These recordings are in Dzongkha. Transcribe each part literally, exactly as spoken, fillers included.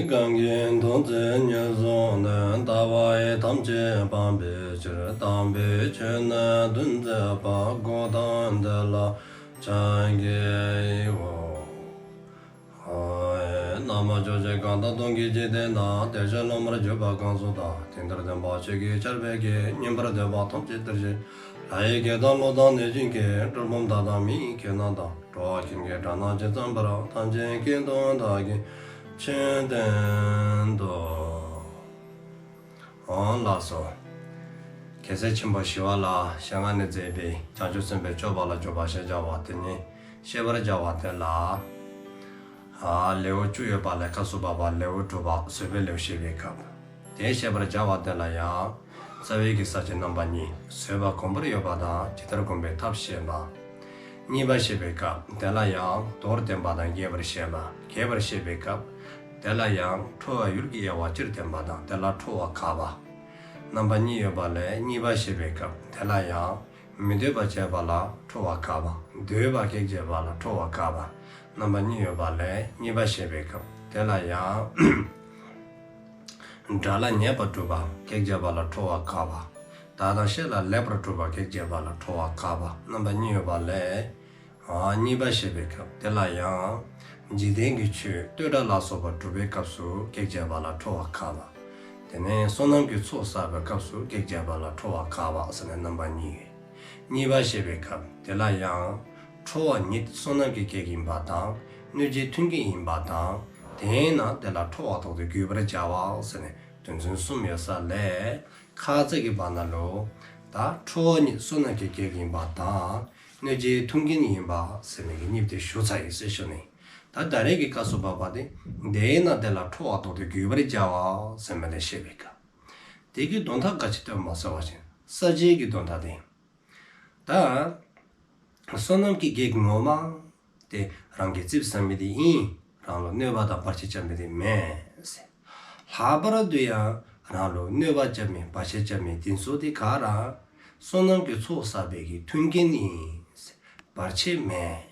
གང་གིས་ཐུགས་བརྩེ་ཉེར་བཟུང་ནས། ལྟ་བ་ཐམས་ཅད་སྤང་བའི་ཕྱིར། དམ་པའི་ཆོས་ནི་སྟོན་མཛད་པ། གཽ་ཏམ་དེ་ལ་ཕྱག་འཚལ་ལོ། ཨོ། ན་མོ། ཕྱོགས་བཅུའི་གང་དག་སྟོང་གི་འཇིག་རྟེན་ན། བདེ་གཤེགས་སློབ་མར་གྱུར་པ་གང་སུ་དག། དེང་འདིར་སྟོན་པ་ཆོས་ཀྱི་ཆར་འབེབས་ཀྱིས། ཉན་པར་འདོད་པ་ཐམས་ཅད་འདིར་གཤེགས། ལྷ་ཡི་སྐད་དང་ཀླུ་དང་གནོད་སྦྱིན་སྐད། གྲུལ་བུམ་དག་དང་མི་ཡི་སྐད་རྣམས་དང་། འགྲོ་བ་ཀུན་གྱི་སྒྲ་རྣམས་ཇི་ཙམ་པར། ཐམས་ཅད་སྐད་དུ་བདག་གིས་ཆོས་བསྟན་ཏོ། ཨོ་ལགས་སོ། རྒྱལ་སྲས་ཆེན་པོ་ཞི་བ་ལྷའི་ཞལ་སྔ་ནས་མཛད་པའི་བྱང་ཆུབ་སེམས་དཔའི་སྤྱོད་པ་ལ་འཇུག་པ་ཞེས་བྱ་བ་དེ་ཉིད་བཤད་པར་བྱ་བ་དེ་ལ། ཨ་ལེའུ་བཅུ་ཡོད་པ་ལས་སྐབས་སུ་བབ་པ་ལེའུ་དྲུག་པ་བཟོད་པའི་ལེའུ་བཤད་པའི་སྐབས། དེ་བཤད་པར་བྱ་བ་དེ་ལ་ཡང་རྩ་བའི་གི་ས་བཅད་རྣམ་པ་གཉིས། བཟོད་པ་གོམས་པར་ཡོད་པ་དང་ཇི་ལྟར་གོམས་པའི་ཐབས་བཤད་པ། གཉིས་པ་བཤད་པའི་སྐབས་དེ་ལ་ཡང་མདོར་བསྟན་པ་དང་རྒྱས་པར་བཤད་པ། རྒྱས་པར་བཤད་པའི་སྐབས་དེ་ལ་ཡང་ཁྲོ་བའི་ཡུལ་གྱི་དབྱེ་བ་སྤྱིར་བསྟན་པ་དང་དེ་ལ་ཁྲོ་བ་དགག་པ། རྣམ་པ་གཉིས་ཡོད་པ་ལས་གཉིས་པ་བཤད་པའི་སྐབས་དེ་ལ་ཡང་མི་འདོད་པ་བྱས་པ་ལ་ཁྲོ་བ་དགག་པ། འདོད་པ་གེགས་བྱས་པ་ལ་ཁྲོ་བ་དགག་པ། རྣམ་པ་གཉིས་ཡོད་པ་ལས་གཉིས་པ་བཤད་པའི་སྐབས་དེ་ལ་ཡང་དགྲ་ལ་ཉེས་པ་སྒྲུབ་པ་གེགས་བྱས་པ་ལ་ཁྲོ་བ་དགག་པ། བདག་དང་བཤེས་ལ་ལེགས་པར་སྒྲུབ་པ་གེགས་བྱས་པ་ལ་ཁྲོ་བ་དགག་པ། རྣམ་པ་གཉིས་ཡོད་པ་ལས་ཨ་གཉིས་པ་བཤད་པའི་སྐབས་དེ་ལ་ཡང་འཇིག་རྟེན་གྱི་ཆོས་བསྟོད་གྲགས་ལ་སོགས་པ་སྒྲུབ་པའི་སྐབས་སུ་གེགས་བྱས་པ་ལ་ཁྲོ་བ་དགག་པ། དེ་ནས་བསོད་ནམས་ཀྱི་ཚོགས་བསགས་པའི་སྐབས་སུ་གེགས་བྱས་པ་ལ་ཁྲོ་བ་དགག་པ་ཟེར་ནས་རྣམ་པ་གཉིས་ཡོད། གཉིས་པ་བཤད་པའི་སྐབས་དེ་ལ་ཡང་ཁྲོ་བ་ཉིད་བསོད་ནམས་ཀྱི་གེགས་ཡིན་པ་དང་གནོད་བྱེད་མཐུན་རྐྱེན་ཡིན་པ་དང་། དེས་ན་དེ་ལ་ཁྲོ་བ་ལྡོག་སྟེ་གུས་པར་བྱ་བ་ཟེར་ནས་དོན་ཚན་གསུམ་ཡོད་ས་ལས་ཁ་ཙ་གི་བར་ན་ལུ་ད་ཁྲོ་བ་ཉིད་བསོད་ནམས་ཀྱི་གེགས་ཡིན་པ་དང་གནོད་བྱེད་མཐུན་རྐྱེན་ཡིན་པ་ཟེར་མི་གི་གཉིས་དེ་ཞུ་ཚར་ཡི་ཟེར་ཞུ་ནི། ད་ད་རེས་ཀྱི་སྐབས་སུ་བབ་པ་དེ་དེས་ན་དེ་ལ་ཁྲོ་བ་ལྡོག་སྟེ་གུས་པར་བྱ་བ་ཟེར་མི་དེ་བཤད་པའི་སྐབས། དེ་གི་དོན་དག་ག་ཅི་སྟོནམ་ཟེར་བ་ཅིན་ས་བཅད་ཀྱི་དོན་དག་དེ། ད་བསོད་ནམས་ཀྱི་གེགས་ངོ་མ་དེ་རང་གིས་ཙིགཔ་ཟ་མི་དེ་ཨིན། རང་ལུ་གནོད་པ་དང་བར་ཆད་རྐྱབ་མི་དེ་མེན་ཟེར། ལྷག་པར་དུ་ཡང་རང་ལུ་གནོད་པ་རྐྱབ་མི་བར་ཆད་རྐྱབ་མི་དེ་ཚུ་དེ་ག་ར་བསོད་ནམས་ཀྱི་ཚོགས་བསགས་པའི་གི་མཐུན་རྐྱེན་ཨིན་ཟེར། བར་ཆད་མེན།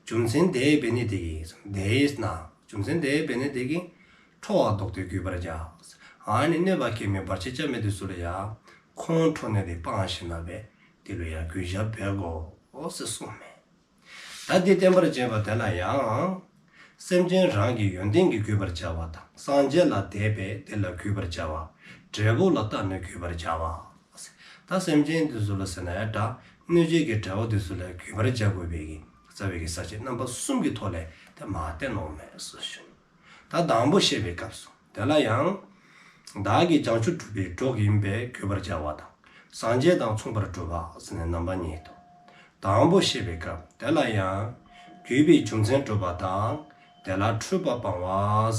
རྒྱུ་མཚན་དེ་འབད་ནི་དེ་གིས་དེས་ན་རྒྱུ་མཚན་དེ་འབད་ནི་དེ་གིས་ཁྲོ་བ་ལྡོག་སྟེ་གུས་པར་བྱ། ཨ་ནི་གནོད་པ་བསྐྱལ་མི་བར་ཆད་རྐྱབ་མི་དེ་ཚུ་ལུ་ཡང་ཁོང་ཁྲོ་ནི་དེ་སྤང་ཞིནམ་ལས་དེ་ལུ་ཡང་གུས་ཞབས་འབད་དགོ་ཟེར་གསུངསམ་མས། ད་དེ་བསྟན་པར་བྱེད་པ་དེ་ལ་ཡང་སེམས་ཅན་རང་གི་ཡོན་ཏན་གྱིས་གུས་པར་བྱ་བ་དང་སངས་རྒྱས་ལ་དད་པས་དེ་ལ་གུས་པར་བྱ་བ། འབྲས་བུ་ལ་བརྟགས་ནས་གུས་པར་བྱ་བ། ད་སེམས་ཅན་དེ་ཚུ་ལུ་ཟེར་ན་ཡང་འདྲ། གནོད་བྱེད་ཀྱི་དགྲ་བོ་དེ་ཚུ་ལུ་གུས་པར་བྱ་དགོ་པའི་གི་རྩ་བའི་གི་ས་བཅད་རྣམ་པ་གསུམ་གྱི་ཐོག་ལས་དེ་མ་བསྟན་ནོ་མས་ཟེར་ཞུ། ད་དང་པོ་བཤད་པའི་སྐབས་སུ་དེ་ལ་ཡང་བདག་གིས་བྱང་ཆུབ་སྒྲུབ་པའི་གྲོགས་ཡིན་པས་གུས་པར་བྱ་བ་དང་སངས་རྒྱས་དང་མཚུངས་པར་སྒྲུབ་པ་ཟེར་ནས་རྣམ་པ་གཉིས་འདུག། དང་པོ་བཤད་པའི་སྐབས་དེ་ལ་ཡང་གུས་པའི་རྒྱུ་མཚན་སྒྲུབ་པ་དང་དེ་ལ་འཁྲུལ་པ་སྤང་བ་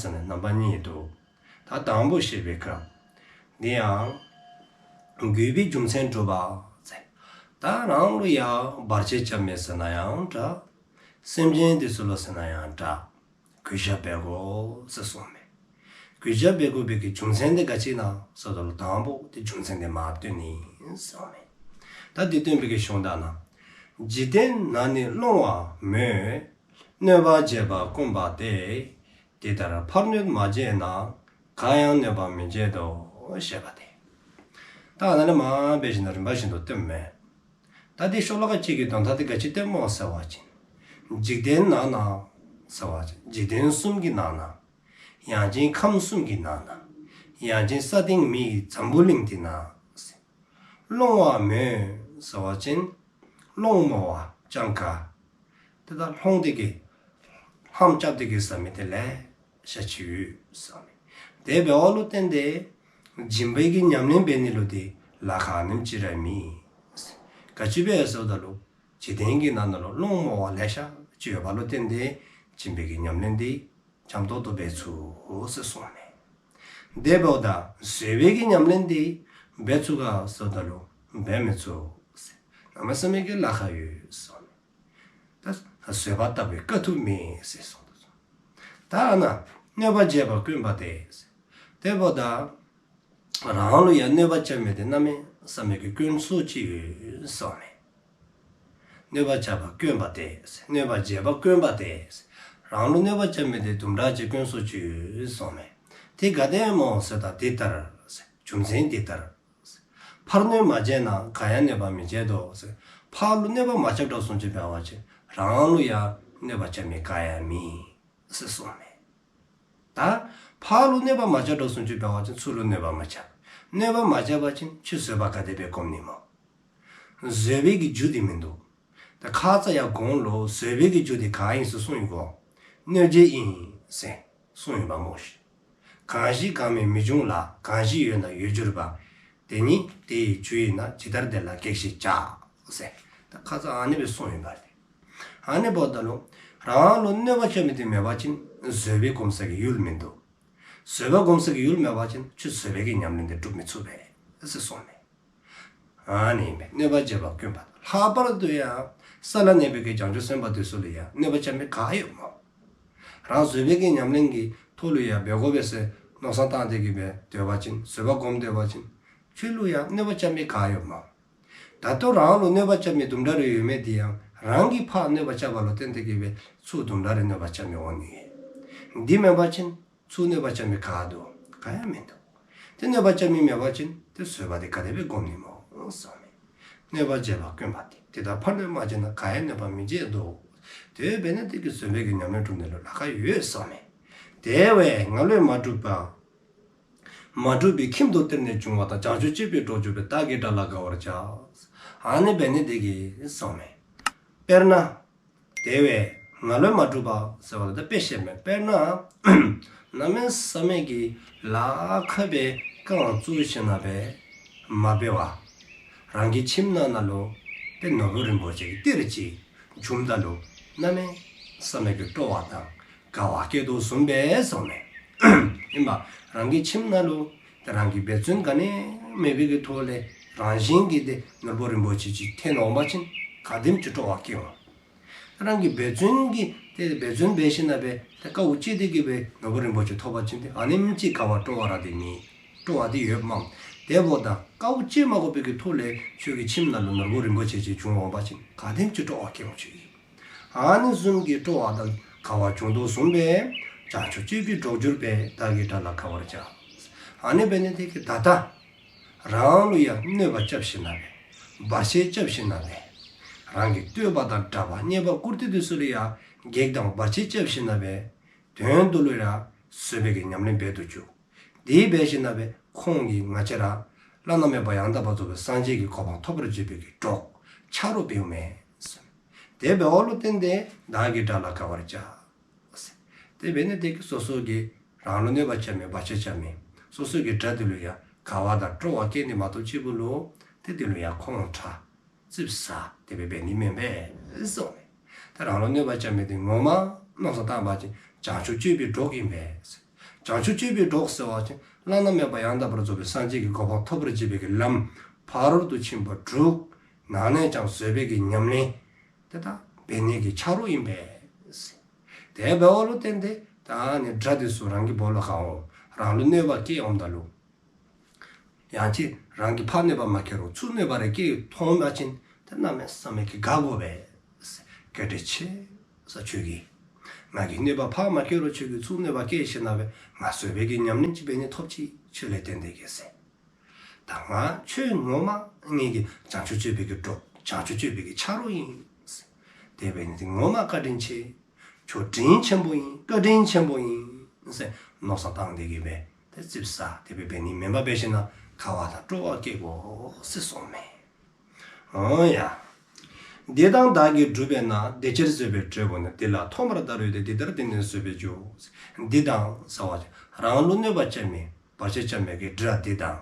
ཟེར་ནས་རྣམ་པ་གཉིས་འདུག། ད་དང་པོ་བཤད་པའི་སྐབས་འདི་ཡང་གུས་པའི་རྒྱུ་མཚན་སྒྲུབ་པ་ཟེར། ད་རང་ལུ་ཡང་བར་ཆད་རྐྱབ་མི་ཟེར་ན་ཡང་འདྲ། སེམས་ཅན་དེ་ཚུ་ལུ་ཟེར་ན་ཡང་འདྲ། གུས་ཞབས་འབད་དགོ་ཟེར་གསུངསམ་མས། གུས་ཞབས་འབད་དགོ་པའི་གི་རྒྱུ་མཚན་དེ་ག་ཅི་ཨིན་ན་ཟེརཝ་ད་ལུ་དང་པོ་དེ་རྒྱུ་མཚན་དེ་མ་སྟོན་ནི་ཟེརཝ་མས། ད་དེ་སྟོན་པའི་གི་གཞུང་དག་ན། འཇིག་རྟེན་ན་ནི་སློང་བར་མོས། གནོད་པ་བྱེད་པ་དཀོན་པ་སྟེ། དེ་ལྟར་ཕར་གནོད་མ་བྱས་ན། གང་ཡང་གནོད་པ་མི་བྱེད་དོ། ཞེས་པ་སྟེ། ད་ཨ་ནཱ་ལས་མར་འབད་ཞིནམ་ལས་རིམ་པ་བཞིན་དུ་སྟོནམ་མས། ད་དེ་ཤོ་ལོ་ཀ་གཅིག་གི་དོན་དག་དེ་ག་ཅི་སྟོནམ་སྨོ་ཟེར་བ་ཅིན། འཇིག་རྟེན་ནང་ན་ཟེར་བ་ཅིན་འཇིག་རྟེན་གསུམ་གྱི་ནང་ན། ཡང་ཅིན་ཁམས་གསུམ་གྱི་ནང་ན། ཡང་ཅིན་ས་སྟེང་མི་ཡི་འཛམ་བུ་གླིང་འདི་ན། སློང་བར་མོས་ཟེར་བ་ཅིན་སློང་མོ་བ་སྤྱང་ཀ། དེ་དག་སློང་སྟེ་གི་ལྷམ་རྐྱབ་སྟེ་གི་ཟ་མི་དེ་ལེ་ཤ་ཅིག་ཡོད་ཟེརཝ་མས། དེ་འབདཝ་ལུ་བརྟེན་ཏེ་སྦྱིན་པའི་གི་ཉམས་ལེན་འབད་ནི་ལུ་དེ་ལཱ་ཁག་ཨ་ནེམ་ཅིག་ར་མེད། ག་ཅི་འབད་ཟེརཝ་ད་ལུ་འཇིག་རྟེན་གྱི་ནང་ན་ལུ་སློང་མོ་བ་ལེ་ཤ་ཅིག་ཡོདཔ་ལུ་བརྟེན་ཏེ་སྦྱིན་པའི་གི་ཉམས་ལེན་དེ་འཇམ་ཏོག་ཏོ་འབད་ཚུགས་ཟེར་གསུངསམ་མས། དེ་འབདཝ་ད་བཟོད་པའི་གི་ཉམས་ལེན་དེ་འབད་ཚུགས་ག་ཟེརཝ་ད་ལུ་འབད་མི་ཚུགས་ཟེར། གནམ་མེད་ས་མེད་ཀྱི་ལཱ་ཁག་ཡོད་ཟེརཝ་མས། ད་བཟོད་པ་ལྟ་བུའི་དཀའ་ཐུབ་མེད་ཟེར་གསུངས་ཏེ་འདུག། ད་ཨ་ནཱ་གནོད་པ་བྱེད་པ་དཀོན་པ་སྟེ། དེ་འབདཝ་ད་རང་ལུ་ཡང་གནོད་པ་རྐྱབ་མི་དེ་གནམ་མེད་ས་མེད་ཀྱི་དཀོན་སུ་ཅིག་ཡོད་ཟེརཝ་མས། གནོད་པ་བྱེད་པ་དཀོན་པ་སྟེ། གནོད་པ་བྱེད་པ་དཀོན་པ་སྟེ། རང་ལུ་གནོད་པ་བཀལ་མི་དེ་དུམ་གྲ་ཅིག་དཀོན་སུ་ཅིག་ཡོད་གསུངསམ་མས། དེ་ག་དེ་སྨོ་ཟེརཝ་ད་འདི་ལྟར། རྒྱུ་མཚན་འདི་ལྟར། ཕར་གནོད་མ་བྱས་ན་གང་ཡང་གནོད་པ་མི་བྱེད་དོ། ཕར་ལུ་གནོད་པ་མ་རྐྱབ་དྲགས་སུ་ཅིག་འབད་བ་ཅིན་རང་ལུ་ཡང་གནོད་པ་རྐྱབ་མི་ག་ཡང་མེད་ཟེར་གསུངསམ་མས། ད་ཕར་ལུ་གནོད་པ་མ་རྐྱབ་དྲགས་སུ་ཅིག་འབད་བ་ཅིན་ཚུར་ལུ་གནོད་པ་མ་རྐྱབ། གནོད་པ་མ་རྐྱབ་པ་ཅིན་ཁྱོད་བཟོད་པ་ག་དེ་སྦེ་སྒོམ་ནི་སྨོ། བཟོད་པའི་གི་རྒྱུ་དེ་མིན་འདུག། ད་ཁ་ཙ་ཡང་གོང་ལུ་བཟོད་པའི་གི་རྒྱུ་དེ་ག་ཨིན་ཟེར་གསུངས་ཡི་གོ། གནོད་བྱེད་ཨིན་ཟེར་གསུངས་ཡི་པ་སྨོ་ཤིག། གང་ཞིག་གང་མེད་མི་འབྱུང་ལ། གང་ཞིག་ཡོད་ན་ཡོད་གྱུར་པ། དེ་ཉིད་དེ་ཡི་རྒྱུ་ཡིན་ན། ཇི་ལྟར་དེ་ལ་གེགས་ཞེས་བྱ། ཟེར། ད་ཁ་ཙ་ཨ་ནི་སྦེ་གསུངས་ཡི་པ་རེད། ཨ་ནི་འབདཝ་ད་ལུ་རང་ལུ་གནོད་པ་རྐྱབ་མི་དེ་མེད་པ་ཅིན་བཟོད་པའི་སྒོམ་ས་གི་ཡུལ་མིན་འདུག། བཟོད་པ་སྒོམ་ས་གི་ཡུལ་མེད་པ་ཅིན་ཁྱོད་བཟོད་པའི་གི་ཉམས་ལེན་དེ་སྒྲུབ་མི་ཚུགས་པས་ཟེར་གསུངསམ་མས། ཨ་ནི་ཨིན་པས། གནོད་པ་བྱེད་པ་དཀོན་པ་དང་། ལྷག་པར་དུ་ཡང་ས་ལ་གནས་པའི་གི་བྱང་ཆུབ་སེམས་དཔའ་དེ་ཚུ་ལུ་ཡང་གནོད་པ་རྐྱབ་མི་ག་ཡོད་སྨོ། རང་བཟོད་པའི་གི་ཉམས་ལེན་གྱི་ཐོག་ལུ་ཡང་འབད་དགོ་པས་ཟེར་མནོ་བསམ་བཏང་སྟེ་གི་སྦེ་སྡོད་པ་ཅིན། བཟོད་པ་སྒོམ་སྡོད་པ་ཅིན་ཁྱོད་ལུ་ཡང་གནོད་པ་རྐྱབ་མི་ག་ཡོད་སྨོ། ད་ལྟོ་རང་ལུ་གནོད་པ་རྐྱབ་མི་དུམ་གྲ་རེ་ཡོད་མི་དེ་ཡང་རང་གིས་ཕར་གནོད་པ་རྐྱབ་པ་ལུ་བརྟེན་ཏེ་གི་སྦེ་ཚུར་དུམ་གྲ་རེ་གནོད་པ་རྐྱབ་མི་འོང་ནི། འདི་མེད་པ་ཅིན་ཚུར་གནོད་པ་རྐྱབ་མི་ག་འདུག། ག་ཡང་མིན་འདུག། དེ་གནོད་པ་རྐྱབ་མི་མེད་པ་ཅིན་དེ་བཟོད་པ་དེ་ག་དེ་སྦེ་སྒོམ་ནི་སྨོ་གསུངསམ་མས། གནོད་པ་བྱེད་པ་དཀོན་པ་དེ། དེ་དག་ཕར་གནོད་མ་བྱས་ན། གང་ཡང་གནོད་པ་མི་བྱེད་དོ། དེ་འབད་ནི་དེ་གིས་བཟོད་པའི་གི་ཉམས་ལེན་སྒྲུབ་ནི་ལུ་ལ་ཁག་ཡོད་གསུངསམ་མས། དེ་བས་ང་ལུས་མ་གྲུབ་པ། མ་གྲུབ་པའི་ཁྱིམ་དུ་གཏེར་ནས་བྱུང་བ་དང་། བྱང་ཆུབ་སྤྱོད་པའི་གྲོགས་གྱུར་པའི། བདག་གིས་དགྲ་ལ་དགའ་བར་བྱ། ཨ་ནི་འབད་ནི་དེ་གིས་གསུངསམ་མས། དཔེར་ན། དེ་བས་ང་ལུས་མ་གྲུབ་པ་ཟེརཝ་ད་དཔེ་བཤདཔ་མས། དཔེར་ན། གནམ་མེད་ས་མེད་ཀྱི་ལ་ཁག་པའི་རྐང་བཙུགས་ཞིནམ་ལས་མ་འབད་བར་རང་གི་ཁྱིམ་ནང་ན་ལུ་ཏེ་ནོར་བུ་རིན་པོ་ཆེ་གི་གཏེར་ཅིག་བྱུངམ་ད་ལུ་གནམ་མེད་ས་མེད་ཀྱི་སྤྲོ་བ་དང་དགའ་བ་སྐྱེ་དོ་བཟུམ་སྦེ་གསུངསམ་མས། ཨིན་པ། རང་གི་ཁྱིམ་ནང་ལུ་ཏེ་རང་གིས་འབད་བརྩོན་ག་ནི་མེད་པའི་གི་ཐོག་ལས་རང་བཞིན་གྱིས་ཏེ་ནོར་བུ་རིན་པོ་ཆེ་ཅིག་ཐོན་འོང་པ་ཅིན་ག་དེམ་ཅིག་སྤྲོ་བ་སྐྱེ་འོང་། རང་གིས་འབད་བརྩོན་གྱིས་ཏེ་འབད་བརྩོན་འབད་ཞིནམ་ལས་ཏེ་དཀའཝ་སྤྱད་དེ་གི་སྦེ་ནོར་བུ་རིན་པོ་ཆེ་ཐོབ་པ་ཅིན་ཏེ་ཨ་ནེམ་ཅིག་དགའ་བ་སྤྲོ་བ་ར་དེ་མེད། སྤྲོ་བ་དེ་ཡོདཔ་མས། དེ་འབདཝ་ད་དཀའཝ་སྤྱད་མ་དགོ་པའི་གི་ཐོག་ལས་ཁྱོད་ཀྱི་ཁྱིམ་ནང་ལུ་ནོར་བུ་རིན་པོ་ཆེ་ཅིག་བྱུང་འོང་པ་ཅིན་ག་དེམ་ཅིག་སྤྲོ་བ་སྐྱེ་འོང་ཆོས་ཨིན། ཨ་ནི་བཟུམ་གྱི་སྤྲོ་བ་དང་དགའ་བ་བྱུང་དོ་བཟུམ་སྦེ། བྱང་ཆུབ་སྤྱོད་པའི་གྲོགས་གྱུར་པའི། བདག་གིས་དགྲ་ལ་དགའ་བར་བྱ། ཨ་ནི་འབད་ནི་དེ་གིས་ད་ལྟ་རང་ལུ་ཡང་གནོད་པ་རྐྱབ་ཞིནམ་ལས་བར་ཆད་རྐྱབ་ཞིནམ་ལས་རང་གི་བསྟོད་པ་དང་གྲགས་པ་རྙེད་པ་བཀུར་སྟི་དེ་ཚུ་ལུ་ཡང་གེགས་དང་བར་ཆད་རྐྱབ་ཞིནམ་ལས་དོན་དུ་ལུ་ཡང་བཟོད་པའི་གི་ཉམས་ལེན་འབད་དུ་བཅུག། དེ་འབད་ཞིནམ་ལས་ཁོང་གིས་ང་བཅས་ར་བླ་ན་མེད་པ་ཡང་དག་པར་རྫོགས་པའི་སངས་རྒྱས་ཀྱི་གོ་འཕང་ཐོབ་པར་བྱེད་པའི་གི་གྲོགས་ཆ་རོགས་འབདཝ་མས། དེ་འབདཝ་ལུ་བརྟེན་ཏེ་བདག་གིས་དགྲ་ལ་དགའ་བར་བྱ། དེ་འབད་ནི་དེ་གིས་སོ་སོ་གིས་རང་ལུ་གནོད་པ་རྐྱབ་མི་བར་ཆད་རྐྱབ་མི་སོ་སོ་གི་དགྲ་དེ་ལུ་ཡང་དགའ་བ་དང་སྤྲོ་བ་སྐྱེ་ནི་མ་གཏོགས་ཅིག་པོ་ལུ་ཏེ་དེ་ལུ་ཡང་ཁོང་ཁྲོ་རྩིགཔ་ཟ་དེ་སྦེ་འབད་ནི་མེན་པས་གསུངསམ་མས། ཏེ་རང་ལུ་གནོད་པ་རྐྱབ་མི་དེ་ངོ་མ་མནོ་བསམ་བཏང་པ་ཅིན་བྱང་ཆུབ་སྤྱོད་པའི་གྲོགས་ཨིན་པས། བྱང་ཆུབ་སྤྱོད་པའི་གྲོགས་ཟེར་བ་ཅིན་བླ་ན་མེད་པ་ཡང་དག་པར་རྫོགས་པའི་སངས་རྒྱས་ཀྱི་གོ་འཕང་ཐོབ་པར་བྱེད་པའི་གི་ལམ་ཕ་རོལ་ཏུ་ཕྱིན་པ་དྲུག་ནང་ནས་ཀྱང་བཟོད་པའི་གི་ཉམས་ལེན་དེ་དག་འབད་ནི་གི་ཆ་རོགས་ཨིན་པས། དེ་འབདཝ་ལུ་བརྟེན་ཏེ་ད་ནི་དགྲ་དེ་ཚུ་རང་གི་སྦོ་ལོགས་ཁར་འོང་རང་ལུ་གནོད་པ་བསྐྱལ་འོངམ་ད་ལུ་ཡང་ཅིན་རང་གིས་ཕར་གནོད་པ་མ་བསྐྱལ་རུང་ཚུར་གནོད་པ་རེ་བསྐྱལ་མཐོང་པ་ཅིན་ཏེ་གནམ་མེད་ས་མེད་ཀྱི་དགའ་དགོ་པས། བཀའ་དྲིན་ཆེ་ས་ཁྱོད་ཀྱིས་ང་གིས་གནོད་པ་ཕར་མ་བསྐྱལ་རུང་ཁྱོད་ཀྱིས་ཚུར་གནོད་པ་བསྐྱལ་ཞིནམ་ལས་ང་བཟོད་པའི་གི་ཉམས་ལེན་ཅིག་འབད་ནི་ཐོབ་ཅི། ཁྱོད་ལས་བརྟེན་ཏེ་གི་ཟེར། ད་ང་ཁྱོད་ངོ་མ་ངེ་གི་བྱང་ཆུབ་སྤྱོད་པའི་གི་གྲོགས་བྱང་ཆུབ་སྤྱོད་པའི་གི་ཆ་རོགས་ཨིན། དེ་འབད་ནི་དེ་ངོ་མ་བཀའ་དྲིན་ཆེ། ཁྱོད་དྲིན་ཆེན་པོ་ཨིན་བཀའ་དྲིན་ཆེན་པོ་ཨིན་ཟེར་མནོ་བསམ་བཏང་སྟེ་གི་སྦེ་ཏེ་རྩིགཔ་ཟ་དེ་སྦེ་འབད་ནི་མེན་པར་འབད་ཞིནམ་ལས་དགའ་བ་དང་སྤྲོ་བ་སྐྱེ་དགོ་ཟེར་གསུངསམ་མས། འོང་ཡ། འདི་དང་བདག་གིས་བསྒྲུབས་པས་ན། དེ་ཕྱིར་བཟོད་པའི་འབྲས་བུ་ནི། འདི་ལ་ཐོག་མར་བདག་ཡོད་དེ། འདི་ལྟར་དེ་ནི་བཟོད་པའི་རྒྱུ། འདི་དང་ཟེར་བ་ཅིན་རང་ལུ་གནོད་པ་རྐྱབ་མི་བར་ཆད་རྐྱབ་མི་གི་དགྲ་འདི་དང་།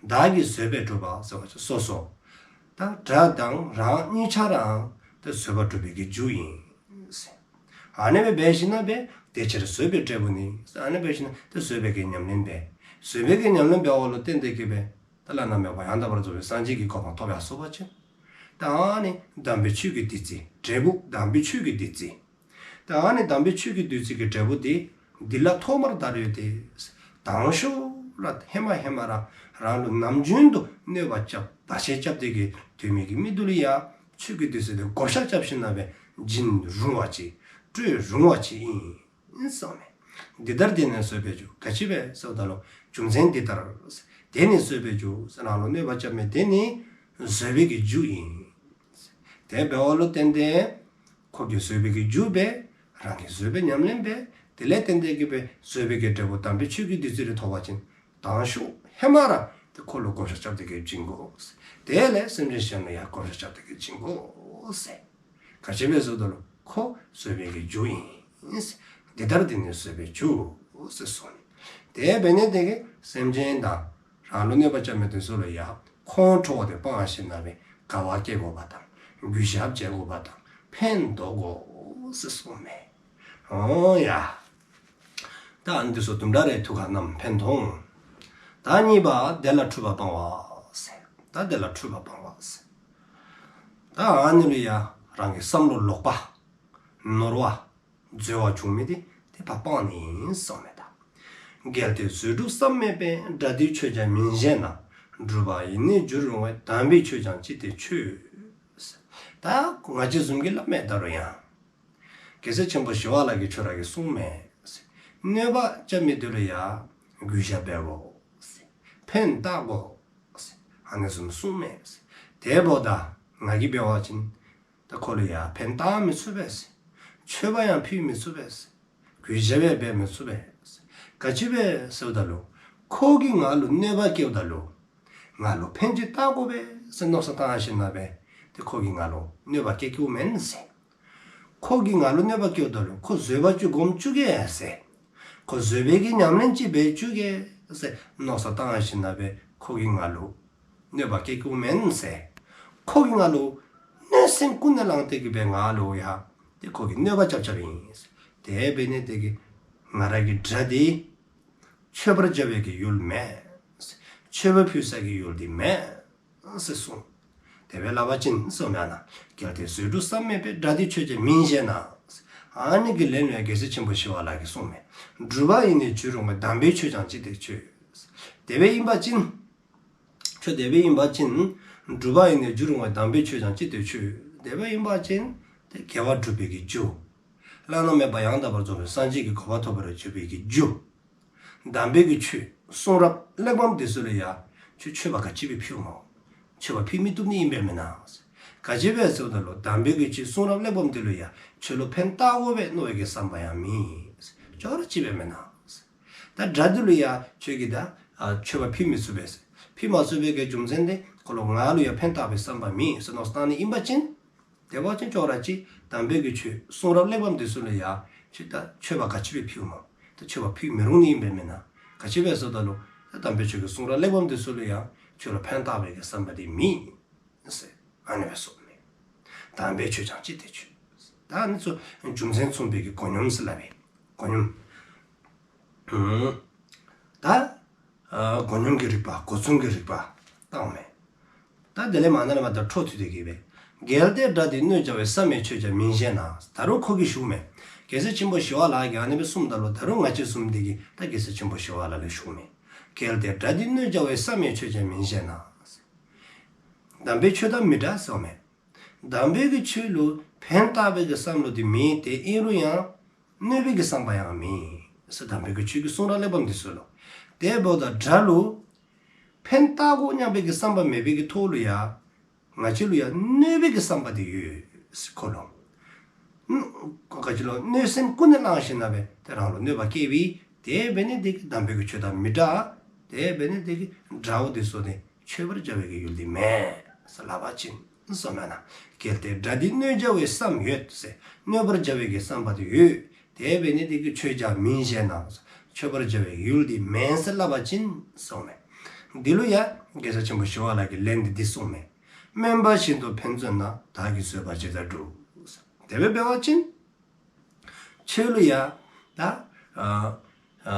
བདག་གིས་བཟོད་པས་བསྒྲུབས་པ་ཟེར་བ་ཅིན་སོ་སོ། ད་དགྲ་དང་རང་གཉིས་ཆ་ར་ཏེ་བཟོད་པ་སྒྲུབ་པའི་གི་རྒྱུ་ཨིན། ཨ་ནི་སྦེ་འབད་ཞིནམ་ལས་དེ་ཕྱིར་བཟོད་པའི་འབྲས་བུ་ནི། ཨ་ནི་སྦེ་འབད་ཞིནམ་ལས་ཏེ་བཟོད་པའི་གི་ཉམས་ལེན་འབད། བཟོད་པའི་གི་ཉམས་ལེན་འབདཝ་ལུ་བརྟེན་ཏེ་གི་སྦེ་ད་བླ་ན་མེད་པ་ཡང་དག་པར་རྫོགས་པའི་སངས་རྒྱས་ཀྱི་གོ་འཕང་ཐོབ་ཡར་སོང་པ་ཅིན་ད་ཨ་ནི་དམ་པའི་ཆོས་ཀྱི་བདུད་རྩི་འབྲས་བུ་དམ་པའི་ཆོས་ཀྱི་བདུད་རྩི། ད་ཨ་ནི་དམ་པའི་ཆོས་ཀྱི་བདུད་རྩི་གི་འབྲས་བུ་དེ། འདི་ལ་ཐོག་མར་བདག་ཡོད་དེ། དང་ཤོས་ར་ཧེ་མ་ཧེ་མ་ར་རང་ལུ་ནམ་རྒྱུན་དུ་གནོད་པ་རྐྱབ་བར་ཆད་རྐྱབ་སྟེ་གི་སྡོད་མི་གི་མི་དེ་ལུ་ཡང་ཆོས་ཀྱི་བདུད་རྩི་དེ་བགོ་བཤའ་རྐྱབ་ཞིནམ་ལས་བྱིན་རུང་བ་ཅིན་ སྤྲོད་རུང་བ་ཅིག་ཨིན་གསུངསམ་མས། འདི་ལྟར་དེ་ནི་བཟོད་པའི་རྒྱུ། ག་ཅི་སྦེ་ཟེརཝ་ད་ལུ་རྒྱུ་མཚན་འདི་ལྟར། དེ་ནི་བཟོད་པའི་རྒྱུ་ཟེར་རང་ལུ་གནོད་པ་རྐྱབ་མི་དེ་ནི་བཟོད་པའི་གི་རྒྱུ་ཨིན། དེ་འབདཝ་ལུ་བརྟེན་ཏེ་ཁོ་གིས་བཟོད་པའི་གི་རྒྱུ་འབད། རང་གིས་བཟོད་པའི་ཉམས་ལེན་འབད། དེ་ལས་བརྟེན་ཏེ་གི་སྦེ་བཟོད་པའི་གི་འབྲས་བུ་དམ་པའི་ཆོས་ཀྱི་བདུད་རྩི་རེ་ཐོབ་པ་ཅིན་མདང་ཕྱོགས་ཧེ་མ་ར་ཏེ་ཁོ་ལུ་བགོ་བཤའ་རྐྱབ་སྟེ་གི་བྱིན་དགོ། དེ་ལས་སེམས་ཅན་གཞན་ལུ་ཡང་བགོ་བཤའ་རྐྱབ་སྟེ་གི་བྱིན་དགོ་ཟེར། ག་ཅི་སྦེ་ཟེརཝ་ད་ལུ་ཁོ་བཟོད་པའི་གི་རྒྱུ་ཨིན། འདི་ལྟར་དེ་ནི་བཟོད་པའི་རྒྱུ་ཟེར་གསུངས་ནུག། དེ་འབད་ནི་དེ་གིས་སེམས་ཅན་དང་རང་ལུ་གནོད་པ་རྐྱབ་མི་དེ་ཚུ་ལུ་ཡང་ཁོང་ཁྲོ་བ་དེ་སྤང་ཞིནམ་ལས་དགའ་བ་སྐྱེ་དགོ་པ་དང་གུས་ཞབས་བྱེད་དགོ་པ་དང་ཕན་འདོགས་དགོ་ཟེར་གསུངསམ་མས། འོང་ཡ། ད་ཨ་ནི་དེ་ཚུ་དུམ་གྲ་རེ་ཐུགས་ཁར་བསྣམས་ཕན་ཐོགས། ད་གཉིས་པ་དེ་ལ་འཁྲུལ་པ་སྤང་བ་ཟེར། ད་དེ་ལ་འཁྲུལ་པ་སྤང་བ་ཟེར། ད་ཨ་ནི་ལུ་ཡང་རང་གི་བསམ་བློ་ལོག་པ་ནོར་བ་འཛོལ་བ་བྱུང་མི་དེ་དེ་ཕར་སྤང་ནི་ཨིན་གསུངསམ་མས་ད། གལ་ཏེ་བཟོད་སྒྲུབ་བསམ་མེད་པས། དགྲ་འདིས་ཆོས་ཀྱང་མིན་ཞེ་ན། སྒྲུབ་པ་ཡིས་ནི་འགྱུར་རུང་བས། དམ་པའི་ཆོས་ཀྱང་ཅི་སྟེ་ཆོས། ད་ང་བཅས་བཟུམ་གྱིས་སླབ་མས་ད་རུང་ཡང་། རྒྱལ་སྲས་ཆེན་པོ་ཞི་བ་ལྷ་གིས་ཁྱོད་ར་གིས་གསུངསམ་མས། གནོད་པ་རྐྱབ་མི་དེ་ལུ་ཡང་གུས་ཞབས་འབད་དགོ། ཕན་བཏགས་དགོ། ཨ་ནི་བཟུམ་གསུངསམ་མས། དེ་འབདཝ་ད་ང་གིས་འབད་བ་ཅིན་ད་ཁོ་ལུ་ཡང་ཕན་བཏགས་མི་ཚུགས་པས། མཆོད་པ་ཡང་ཕུལ་མི་ཚུགས་པས། གུས་ཞབས་ཡང་འབད་མི་ཚུགས་པས། ག་ཅི་སྦེ་ཟེརཝ་ད་ལུ་ཁོ་གིས་ང་ལུ་གནོད་པ་བཀལཝ་ད་ལུ་ང་ལུ་ཕན་ཅིག་བཏགས་དགོ་པས་ཟེར་མནོ་བསམ་བཏང་ཞིནམ་ལས་ཏེ་ཁོ་གིས་ང་ལུ་གནོད་པ་བཀལ་བཀལཝ་མེན་ཟེར། ཁོ་གིས་ང་ལུ་གནོད་པ་བཀལཝ་ད་ལུ་ཁོ་བཟོད་པ་ཅིག་སྒོམ་བཅུག་གེ་ཟེར། ཁོ་བཟོད་པའི་གི་ཉམས་ལེན་ཅིག་འབད་བཅུག་གེ་ཟེར་མནོ་བསམ་བཏང་ཞིནམ་ལས་ཁོ་གིས་ང་ལུ་གནོད་པ་བཀལ་བཀལཝ་མེན་ཟེར། ཁོ་གིས་ང་ལུ་གནོད་སེམས་ཀུན་ནས་བསླངས་ཏེ་གི་སྦེ་ང་ལུ་ཡང་ཏེ་ཁོ་གིས་གནོད་པ་རྐྱབ་རྐྱབ་ཨིན་ཟེར། དེ་འབད་ནི་དེ་གིས་ང་ར་གི་དགྲ་དེ་མཆོད་པར་བྱ་བའི་གི་ཡུལ་མེན། མཆོད་པ་ཕུལ་ས་གི་ཡུལ་དེ་མེན་ཟེར་གསུངས། དེ་སྦེ་སླབ་པ་ཅིན་གསུངསམ་མས་ན། གལ་ཏེ་བཟོད་སྒྲུབ་བསམ་མེད་པས། དགྲ་འདིས་ཆོས་ཀྱང་མིན་ཞེ་ན། ཨ་ནི་གི་ལན་ལུ་ཡང་རྒྱལ་སྲས་ཆེན་པོ་ཞི་བ་ལྷ་གིས་གསུངསམ་མས། སྒྲུབ་པ་ཡིས་ནི་འགྱུར་རུང་བས། དམ་པའི་ཆོས་ཀྱང་ཅི་སྟེ་ཆོས། དེ་སྦེ་ཨིན་པ་ཅིན་ཁྱོད་དེ་སྦེ་ཨིན་པ་ཅིན་སྒྲུབ་པ་ཡིས་ནི་འགྱུར་རུང་བས། དམ་པའི་ཆོས་ཀྱང་ཅི་སྟེ་ཆོས། དེ་སྦེ་ཨིན་པ་ཅིན་ཏེ་དགེ་བ་སྒྲུབ་པའི་གི་རྒྱུ། བླ་ན་མེད་པ་ཡང་དག་པར་རྫོགས་པའི་སངས་རྒྱས་ཀྱི་གོ་འཕང་ཐོབ་པར་འགྱུར་བའི་གི་རྒྱུ། དམ་པའི་གི་ཆོས་གསུང་རབ་གླེགས་བམ་དེ་ཚུ་ལུ་ཡང་ཁྱོད་མཆོད་པ་ག་ཅི་སྦེ་ཕུལཝ་སྨོ། མཆོད་པ་ཕུལ་མི་བཏུབ་ནི་ཨིན་པས་མེན་ན། ག་ཅི་སྦེ་ཟེརཝ་ད་ལུ་དམ་པའི་གི་ཆོས་གསུང་རབ་གླེགས་བམ་དེ་ལུ་ཡང་ཁྱོད་ལུ་ཕན་བཏགས་དགོ་པས་མནོ་བའི་གི་བསམ་པ་ཡང་མེད། ཅོག་ར་གཅིག་པས་མེན་ན། ད་དགྲ་དེ་ལུ་ཡང་ཁྱོད་ཀྱིས་ད་ཨ་མཆོད་པ་ཕུལ་མི་ཚུགས་པས། ཕུལ་མ་ཚུགས་པའི་གི་རྒྱུ་མཚན་དེ་ཁོ་ལུ་ང་ལུ་ཡང་ཕན་བཏགས་པའི་བསམ་པ་མེད་ཟེར་མནོ་བསམ་བཏང་ནི་ཨིན་པ་ཅིན། དེ་འབད་བ་ཅིན་ཅོག་ར་གཅིག་དམ་པའི་གི་ཆོས་གསུང་རབ་གླེགས་བམ་དེ་ཚུ་ལུ་ཡང་ཁྱོད་ད་མཆོད་པ་ག་ཅི་སྦེ་ཕུལཝ་སྨོ། ད་མཆོད་པ་ཕུལ་མི་རུང་ནི་ཨིན་པས་མེན་ན། ག་ཅི་སྦེ་ཟེརཝ་ད་ལུ་ད་དམ་པའི་ཆོས་ཀྱི་གསུང་རབ་གླེགས་བམ་དེ་ཚུ་ལུ་ཡང་ཁྱོད་ལུ་ཕན་བཏགས་པའི་གི་བསམ་པ་དེ་མེད་ཟེར་ཨ་ནི་སྦེ་གསུངསམ་མས། དམ་པའི་ཆོས་ཀྱང་ཅི་སྟེ་ཆོས། ད་ཨ་ནི་ཚུ་རྒྱུ་མཚན་མཚུངས་པའི་གི་མགོ་སྙོམས་ཟེར་སླབ་པས། མགོ་སྙོམས། ཨུམ། ད་ཨ་མགོ་སྙོམས་ཀྱི་རིགས་པ་མགོ་མཚུངས་ཀྱི་རིགས་པ་བཏངམ་མས། ད་དེ་ལས་མར་ནཱ་ལས་མར་ད་འཕྲོ་མཐུད་དེ་གི་སྦེ། གལ་ཏེ་དགྲ་འདིས་གནོད་བྱ་བས། བསམ་ཡས་ཆོས་ཀྱང་མིན་ཞེ་ན། ད་རུང་ཁོ་གིས་ཞུཝ་མས། རྒྱལ་སྲས་ཆེན་པོ་ཞི་བ་ལྷ་གིས་ཨ་ནི་སྦེ་གསུངསམ་ད་ལུ་ད་རུང་ང་བཅས་བཟུམ་དེ་གིས་ད་རྒྱལ་སྲས་ཆེན་པོ་ཞི་བ་ལྷ་ལུ་ཞུཝ་མས། གལ་ཏེ་དགྲ་འདིས་གནོད་བྱ་བས། བསམ་ཡས་ཆོས་ཀྱང་མིན་ཞེ་ན། དམ་པའི་ཆོས་དང་མི་འདྲ་གསུངསམ་མས། དམ་པའི་གི་ཆོས་ལུ་ཕན་བཏགས་པའི་གི་བསམ་བློ་དེ་མེད། དེ་ཨིན་རུང་ཡང་གནོད་པའི་གི་བསམ་པ་ཡང་མེད་ཟེར། དམ་པའི་གི་ཆོས་ཀྱི་གསུང་རབ་གླེགས་བམ་དེ་ཚུ་ལུ། དེ་འབདཝ་ད་དགྲ་ལུ་ཕན་བཏགས་དགོ་སྙམ་པའི་གི་བསམ་པ་མེད་པའི་གི་ཐོག་ལུ་ཡང་ང་བཅས་ལུ་ཡང་གནོད་པའི་གི་བསམ་པ་དེ་ཡོད་ཟེར་ཁོ་ལུ། ག་ཅི་ལུ་གནོད་སེམས་ཀུན་ནས་བསླངས་ཞིནམ་ལས་ཏེ་རང་ལུ་གནོད་པ་བསྐྱལ་བའི་དེ་འབད་ནི་དེ་གིས་དམ་པའི་གི་ཆོས་དང་མི་འདྲ། དེ་འབད་ནི་དེ་གིས་དགྲ་བོ་དེ་ཚུ་ཏེ་མཆོད་པར་བྱ་བའི་གི་ཡུལ་དེ་མེན་ཟེར་སླབ་པ་ཅིན་གསུངསམ་མས་ན། གལ་ཏེ་དགྲ་འདིས་གནོད་བྱ་བའི་བསམ་ཡོད་ཟེར། གནོད་པར་བྱ་བའི་གི་བསམ་པ་དེ་ཡོད། དེ་འབད་ནི་དེ་གིས་ཆོས་ཀྱང་མིན་ཞེ་ན། མཆོད་པར་བྱ་བའི་ཡུལ་དེ་མེན་ཟེར་སླབ་པ་ཅིན་གསུངསམ་མས། འདི་ལུ་ཡང་རྒྱལ་སྲས་ཆེན་པོ་ཞི་བ་ལྷ་གིས་ལན་འདི་འདི་གསུངསམ་མས། དམན་པ་བཞིན་དུ་ཕན་བརྩོན་ན། བདག་གིས་བཟོད་པ་ཇི་ལྟར་འགྲུབ། དེ་སྦེ་འབད་བ་ཅིན་ཁྱོད་ལུ་ཡང་ད་ཨ་ཨ་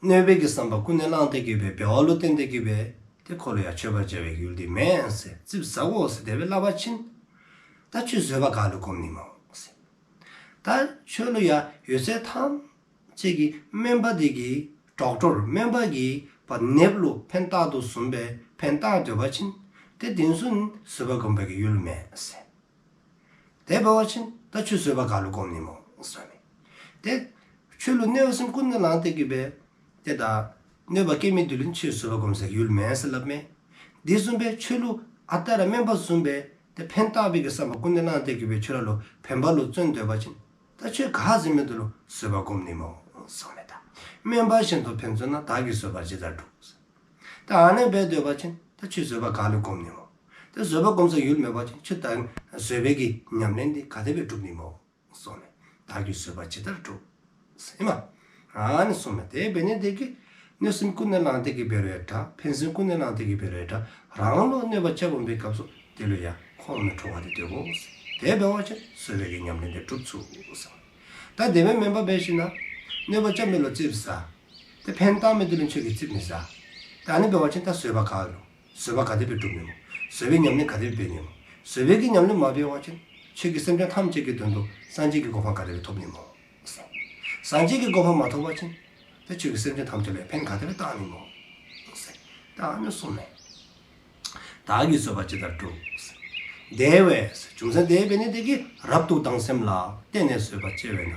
གནོད་པའི་གི་བསམ་པ་ཀུན་ནས་བསླངས་ཏེ་གི་སྦེ་འབདཝ་ལུ་བརྟེན་ཏེ་གི་སྦེ་ཏེ་ཁོ་ལུ་ཡང་མཆོད་པར་བྱ་བའི་ཡུལ་འདི་མེན་ཟེར། ཙིགཔ་ཟ་དགོ་ཟེར་དེ་སྦེ་སླབ་པ་ཅིན་ད་ཁྱོད་བཟོད་པ་ག་ལུ་སྒོམ་ནི་སྨོ་ཟེར། ད་ཁྱོད་ལུ་ཡང་ཡོད་ཚད་ཐམས་ཅད་ཀྱིས་དམན་པ་དེ་གིས་ཌོག་ཊར་དམན་པ་གིས་ཕར་ནདཔ་ལུ་ཕན་བཏགས་དོ་བཟུམ་སྦེ་ཕན་བཏགས་སྡོད་པ་ཅིན་ཏེ་དེ་ཚུ་ནི་བཟོད་པ་སྒོམ་པའི་གི་ཡུལ་མེན་ཟེར། དེ་འབད་བ་ཅིན་ད་ཁྱོད་བཟོད་པ་ག་ལུ་སྒོམ་ནི་སྨོ་ཟེར་མས། ཏེ་ཁྱོད་ལུ་གནོད་པ་སེམས་ཀུན་ནས་བསླངས་ཏེ་གི་སྦེ་ཏེ་ད་གནོད་པ་བཀལ་མི་འདི་ལུ་ཁྱོད་བཟོད་པ་སྒོམ་ས་ཡུལ་མེད་ཟེར་སླབ་མས། དེ་བཟུམ་སྦེ་ཁྱོད་ལུ་ཨ་རྟག་ར་སྨན་པ་བཟུམ་སྦེ་ཏེ་ཕན་བཏགས་པའི་གི་བསམ་པ་ཀུན་ནས་བསླངས་ཏེ་གི་སྦེ་ཁྱོད་ར་ལུ་ཕན་པ་ལུ་བརྩོན་སྡོད་པ་ཅིན་ད་ཁྱོད་ག་ཟེར་མི་འདི་ལུ་བཟོད་པ་སྒོམ་ནི་སྨོ་གསུངས་མས། ད་སྨན་པ་བཞིན་དུ་ཕན་བརྩོན་ན། བདག་གིས་བཟོད་པ་ཇི་ལྟར་སྒྲུབ། ད་ཨ་ནི་སྦེ་སྡོད་པ་ཅིན་ད་ཁྱོད་བཟོད་པ་ག་ལུ་སྒོམ་ནི་སྨོ། ད་བཟོད་པ་སྒོམ་ས་ཡུལ་མེད་པ་ཅིན་ཁྱོད་ད་བཟོད་པའི་གི་ཉམས་ལེན་འདི་ག་དེ་སྦེ་སྒྲུབ་ནི་སྨོ་གསུངས་མས། བདག་གིས་བཟོད་པ་ཇི་ལྟར་སྒྲུབ། ཟེར་མས། ཨ་ནི་གསུངས་མས། དེ་འབད་ནི་དེ་གིས་གནོད་སེམས་ཀུན་ནས་བསླངས་ཏེ་གི་འབད་རུང་ཡང་འདྲ། ཕན་སེམས་ཀུན་ནས་བསླངས་ཏེ་གི་འབད་རུང་ཡང་འདྲ། རང་ལུ་གནོད་པ་རྐྱབ་འོང་པའི་སྐབས་སུ་དེ་ལུ་ཡང་ཁོང་ནི་ཁྲོ་བ་དེ་སྡོད་དགོ། དེ་འབད་བ་ཅིན་བཟོད་པའི་གི་ཉམས་ལེན་དེ་སྒྲུབ་ཚུགས་ཟེར། ད་དེ་སྦེ་མེན་པར་འབད་ཞིན་ན་གནོད་པ་རྐྱབ་མི་ལུ་ཙིགཔ་ཟ། ཏེ་ཕན་བཏགས་མི་དེ་ལུ་ཁྱོད་ཀྱིས་ཙིགཔ་མི་ཟ། ད་ཨ་ནི་འབད་བ་ཅིན་ད་བཟོད་པ་ག་ལུ། བཟོད་པ་ག་དེ་སྦེ་སྒྲུབ་ནི་སྨོ། བཟོད་པའི་ཉམས་ལེན་ག་དེ་སྦེ་འབད་ནི་སྨོ། བཟོད་པའི་གི་ཉམས་ལེན་མ་འབད་བ་ཅིན་ཁྱོད་ཀྱིས་སེམས་ཅན་ཐམས་ཅད་ཀྱི་དོན་དུ་སངས་རྒྱས་ཀྱི་གོ་འཕང་ག་དེ་སྦེ་ཐོབ་ནི་སྨོ། སངས་རྒྱས་ཀྱི་གོ་འཕང་མ་ཐོབ་པ་ཅིན་ཏེ་ཁྱོད་ཀྱིས་སེམས་ཅན་ཐམས་ཅད་ལུ་ཕན་ག་དེ་སྦེ་བཏགས་ནི་སྨོ། ད་ཨ་ནི་གསུངས་མས། བདག་གིས་བཟོད་པ་ཇི་ལྟར་སྒྲུབ། དེ་བས། རྒྱུ་མཚན་དེ་འབད་ནི་དེ་གིས་རབ་ཏུ་སྡང་སེམས་ལ། བརྟེན་ནས་བཟོད་པ་སྐྱེ་བས་ན།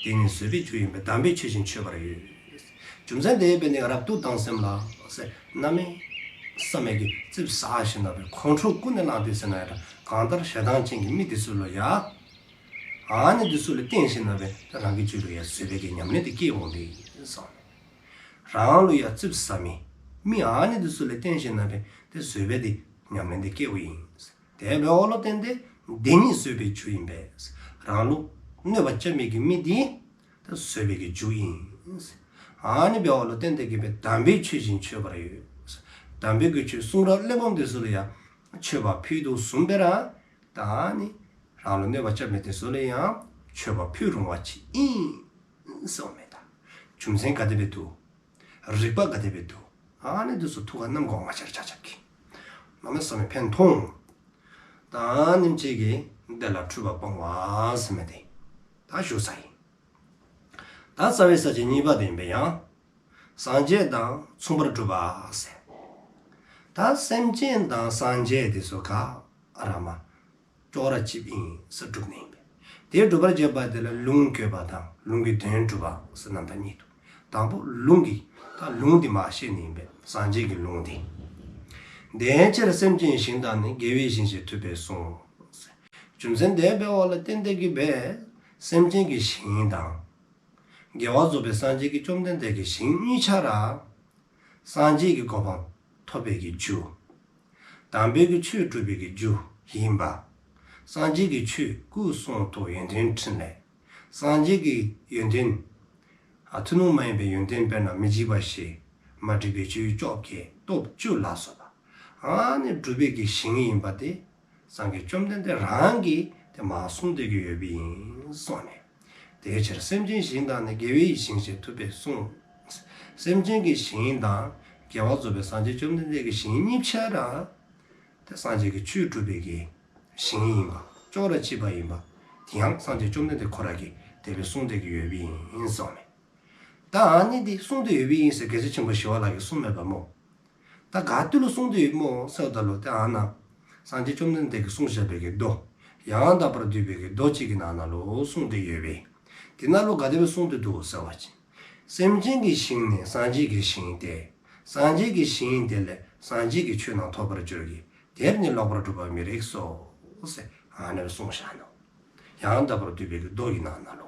དེ་ནི་བཟོད་པའི་རྒྱུ་ཡིན་པས། དམ་པའི་ཆོས་བཞིན་མཆོད་པར་འོས། རྒྱུ་མཚན་དེ་འབད་ནི་རབ་ཏུ་སྡང་སེམས་ལ་ཟེར་གནམ་མེད་ས་མེད་ཀྱི་ཙིགཔ་ཟ་ཞིན་ན་སྦེ་ཁོང་ཁྲོ་ཀུན་ནས་ལངས་ཏེ་ཟེར་ན་ཡང་འདྲ། གང་ལྟར་ཞེ་སྡང་ཅན་གྱི་མི་དེ་ཚུ་ལུ་ཡང་ཨ་ནི་དེ་ཚུ་ལུ་བརྟེན་ཞིན་ན་སྦེ་ད་རང་གི་རྒྱུད་ལུ་ཡང་བཟོད་པའི་གི་ཉམས་ལེན་དེ་སྐྱེ་འོང་པས་ཟེར། རང་ལུ་ཡང་ཙིགཔ་ཟ་མི་མི་ཨ་ནི་དེ་ཚུ་ལུ་བརྟེན་ཞིན་ན་སྦེ་ཏེ་བཟོད་པའི་དེ་ཉམས་ལེན་དེ་སྐྱེཝ་ཨིན། དེ་འབདཝ་ལུ་བརྟེན་ཏེ་དེ་ནི་བཟོད་པའི་རྒྱུ་ཡིན་པས། རང་ལུ་གནོད་པ་རྐྱབ་མི་གི་མི་དེ་ད་བཟོད་པའི་གི་རྒྱུ་ཨིན། ཨ་ནི་འབདཝ་ལུ་བརྟེན་ཏེ་གི་སྦེ་དམ་པའི་ཆོས་བཞིན་མཆོད་པར་འོས། དམ་པའི་གི་ཆོས་གསུང་རབ་གླེགས་བམ་དེ་ཚུ་ལུ་ཡང་མཆོད་པ་ཕུལ་དོ་བཟུམ་སྦེ་ར་ད་ཨ་ནི་རང་ལུ་གནོད་པ་རྐྱབ་མི་དེ་ཚུ་ལུ་ཡང་མཆོད་པ་ཕུལ་རུང་བ་ཅིག་ཨིན་ཟེརཝ་མས། ད་རྒྱུ་མཚན་ག་དེ་སྦེ་འདུག། རིགས་པ་ག་དེ་སྦེ་འདུག། ཨ་ནི་དེ་ཚུ་ཐུགས་ཁར་བསྣམ་དགོ། ང་བཅས་ར་ཆ་ཁྱབ་ཀྱིས་གནམ་མེད་ས་མེད་ཕན་ཐོགས། ད་ཨ་ནེམ་ཅིག་གིས་དེ་ལ་འཁྲུལ་པ་སྤང་བ་ཟེར་མི་དེ་ད་ཞུ་ཚར་ཡི། ད་རྩ་བའི་ས་བཅད་གཉིས་པ་དེ་ཨིན་པས། ཡང་སངས་རྒྱས་དང་མཚུངས་པར་སྒྲུབ་པ་ཟེར། ད་སེམས་ཅན་དང་སངས་རྒྱས་དེ་ཚུ་ག་ར་མ་ཅོག་ར་གཅིགཔ་ཨིན་ཟེར་སྒྲུབ་ནི་ཨིན་པས། དེ་སྒྲུབ་པར་བྱེད་པ་དེ་ལ་ལུང་བཀོད་པ་དང་ལུང་གི་དོན་སྒྲུབ་པ་ཟེར་རྣམ་པ་གཉིས་འདུག། དང་པོ་ལུང་གི་ད་ལུང་དེ་མ་བཤད་ནི་ཨིན་པས། སངས་རྒྱས་ཀྱི་ལུང་དེ། དེའི་ཕྱིར་སེམས་ཅན་ཞིང་དག་ནི། དགེ་བའི་ཞིང་ཞེས་ཐུབ་པས་གསུངས། རྒྱུ་མཚན་དེ་འབདཝ་ལུ་བརྟེན་ཏེ་གི་སྦེ་སེམས་ཅན་གྱི་ཞིང་དང་དགེ་བ་རྫོགས་པའི་སངས་རྒྱས་ཀྱི་བཅོམ་ལྡན་འདས་ཀྱི་ཞིང་གཉིས་ཆ་ར་སངས་རྒྱས་ཀྱི་གོ་འཕང་ཐོབ་པའི་གི་རྒྱུ། དམ་པའི་གི་ཆོས་སྒྲུབ་པའི་གི་རྒྱུ་ཡིན་པ། སངས་རྒྱས་ཀྱི་ཆོས་སྐུ་གསུང་ཐུགས་ཡོན་ཏན་ཕྲིན་ལས། སངས་རྒྱས་ཀྱི་ཡོན་ཏན་ཨ་ཐུན་མོང་མ་ཡིན་པའི་ཡོན་ཏན་དཔེར་ན་མི་འཇིགས་པ་བཞི། མ་འདྲིས་པའི་ཆོས་བཅོ་བརྒྱད། སྟོབས་བཅུ་ལ་སོགས་པ་ཨ་ནི་སྒྲུབ་པའི་གི་ཞིང་ཡིན་པ་དེ་སངས་རྒྱས་བཅོམ་ལྡན་འདས་རང་གིས་དེ་མ་གསུངས་ཏེ་གི་ཡོདཔ་ཨིན་གསུངས་ནས། དེའི་ཕྱིར་སེམས་ཅན་ཞིང་དག་ནི། དགེ་བའི་ཞིང་ཞེས་ཐུབ་པས་གསུངས། སེམས་ཅན་གྱི་ཞིང་དང་དགེ་བ་རྫོགས་པའི་སངས་རྒྱས་བཅོམ་ལྡན་འདས་ཀྱི་ཞིང་གཉིས་ཆ་ར་དེ་སངས་རྒྱས་ཀྱི་ཆོས་སྒྲུབ་པའི་གི་ཞིང་ཡིན་པ་ཅོག་ར་གཅིགཔ་ཨིན་པ། དེ་ཡང་སངས་རྒྱས་བཅོམ་ལྡན་འདས་ཁོ་ར་གིས་དེ་སྦེ་གསུངས་ཏེ་གི་ཡོདཔ་ཨིན་གསུངས་མས། ད་ཨ་ནི་དེ་གསུངས་ཏེ་ཡོདཔ་ཨིན་ཟེར་རྒྱལ་སྲས་ཆེན་པོ་ཞི་བ་ལྷ་གིས་གསུངས་མེད་པ་སྨོ། ད་ག་ཏེ་ལུ་གསུངས་ཏེ་ཡོདཔ་སྨོ་ཟེརཝ་ད་ལུ་ཏེ་ཨ་ནཱ་སངས་རྒྱས་བཅོམ་ལྡན་འདས་ཀྱིས་གསུངས་བཞག་པའི་གི་མདོ་ཡང་དག་པར་བསྡུས་པའི་གི་མདོ་གཅིག་གི་ནང་ན་ལུ་གསུངས་ཏེ་ཡོད་པས། དེ་ནང་ལུ་ག་དེ་སྦེ་གསུངས་ཏེ་འདུག་ཟེར་བ་ཅིན། སེམས་ཅན་གྱི་ཞིང་ནི་སངས་རྒྱས་ཀྱི་ཞིང་སྟེ། སངས་རྒྱས་ཀྱི་ཞིང་དེ་ལས་སངས་རྒྱས་ཀྱི་ཆོས་རྣམས་ཐོབ་པར་འགྱུར་གྱི། དེར་ནི་ལོག་པར་སྒྲུབ་པ་མི་རིགས་སོ། ཟེར་ཨ་ནི་སྦེ་གསུངས་བཞག་ནུག། ཡང་དག་པར་བསྡུས་པའི་གི་མདོ་གི་ནང་ན་ལུ།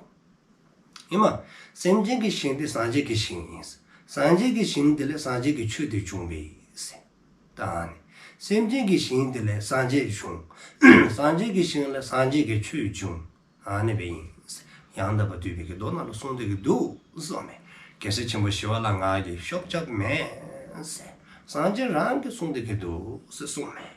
ཨིན་མས། སེམས་ཅན་གྱི་ཞིང་དེ་སངས་རྒྱས་ཀྱི་ཞིང་ཨིན། སངས་རྒྱས་ཀྱི་ཞིང་དེ་ལས་སངས་རྒྱས་ཀྱི་ཆོས་དེ་བྱུང་བས་ཟེར། ད་ཨ་ནི་སེམས་ཅན་གྱི་ཞིང་དེ་ལས་སངས་རྒྱས་བྱུང་། སངས་རྒྱས་ཀྱི་ཞིང་ལས་སངས་རྒྱས་ཀྱི་ཆོས་བྱུང་། ཨ་ནི་སྦེ་ཨིན། ཡང་དག་པར་བསྡུས་པའི་གི་མདོ་ནང་ལུ་གསུངས་ཏེ་གི་འདུག་གསུངས་མས། རྒྱལ་སྲས་ཆེན་པོ་ཞི་བ་ལྷ་ང་གིས་ཤོབ་རྐྱབ་མེན་ཟེར། སངས་རྒྱས་རང་གིས་གསུངས་ཏེ་གི་འདུག་ཟེར་གསུངས་མས།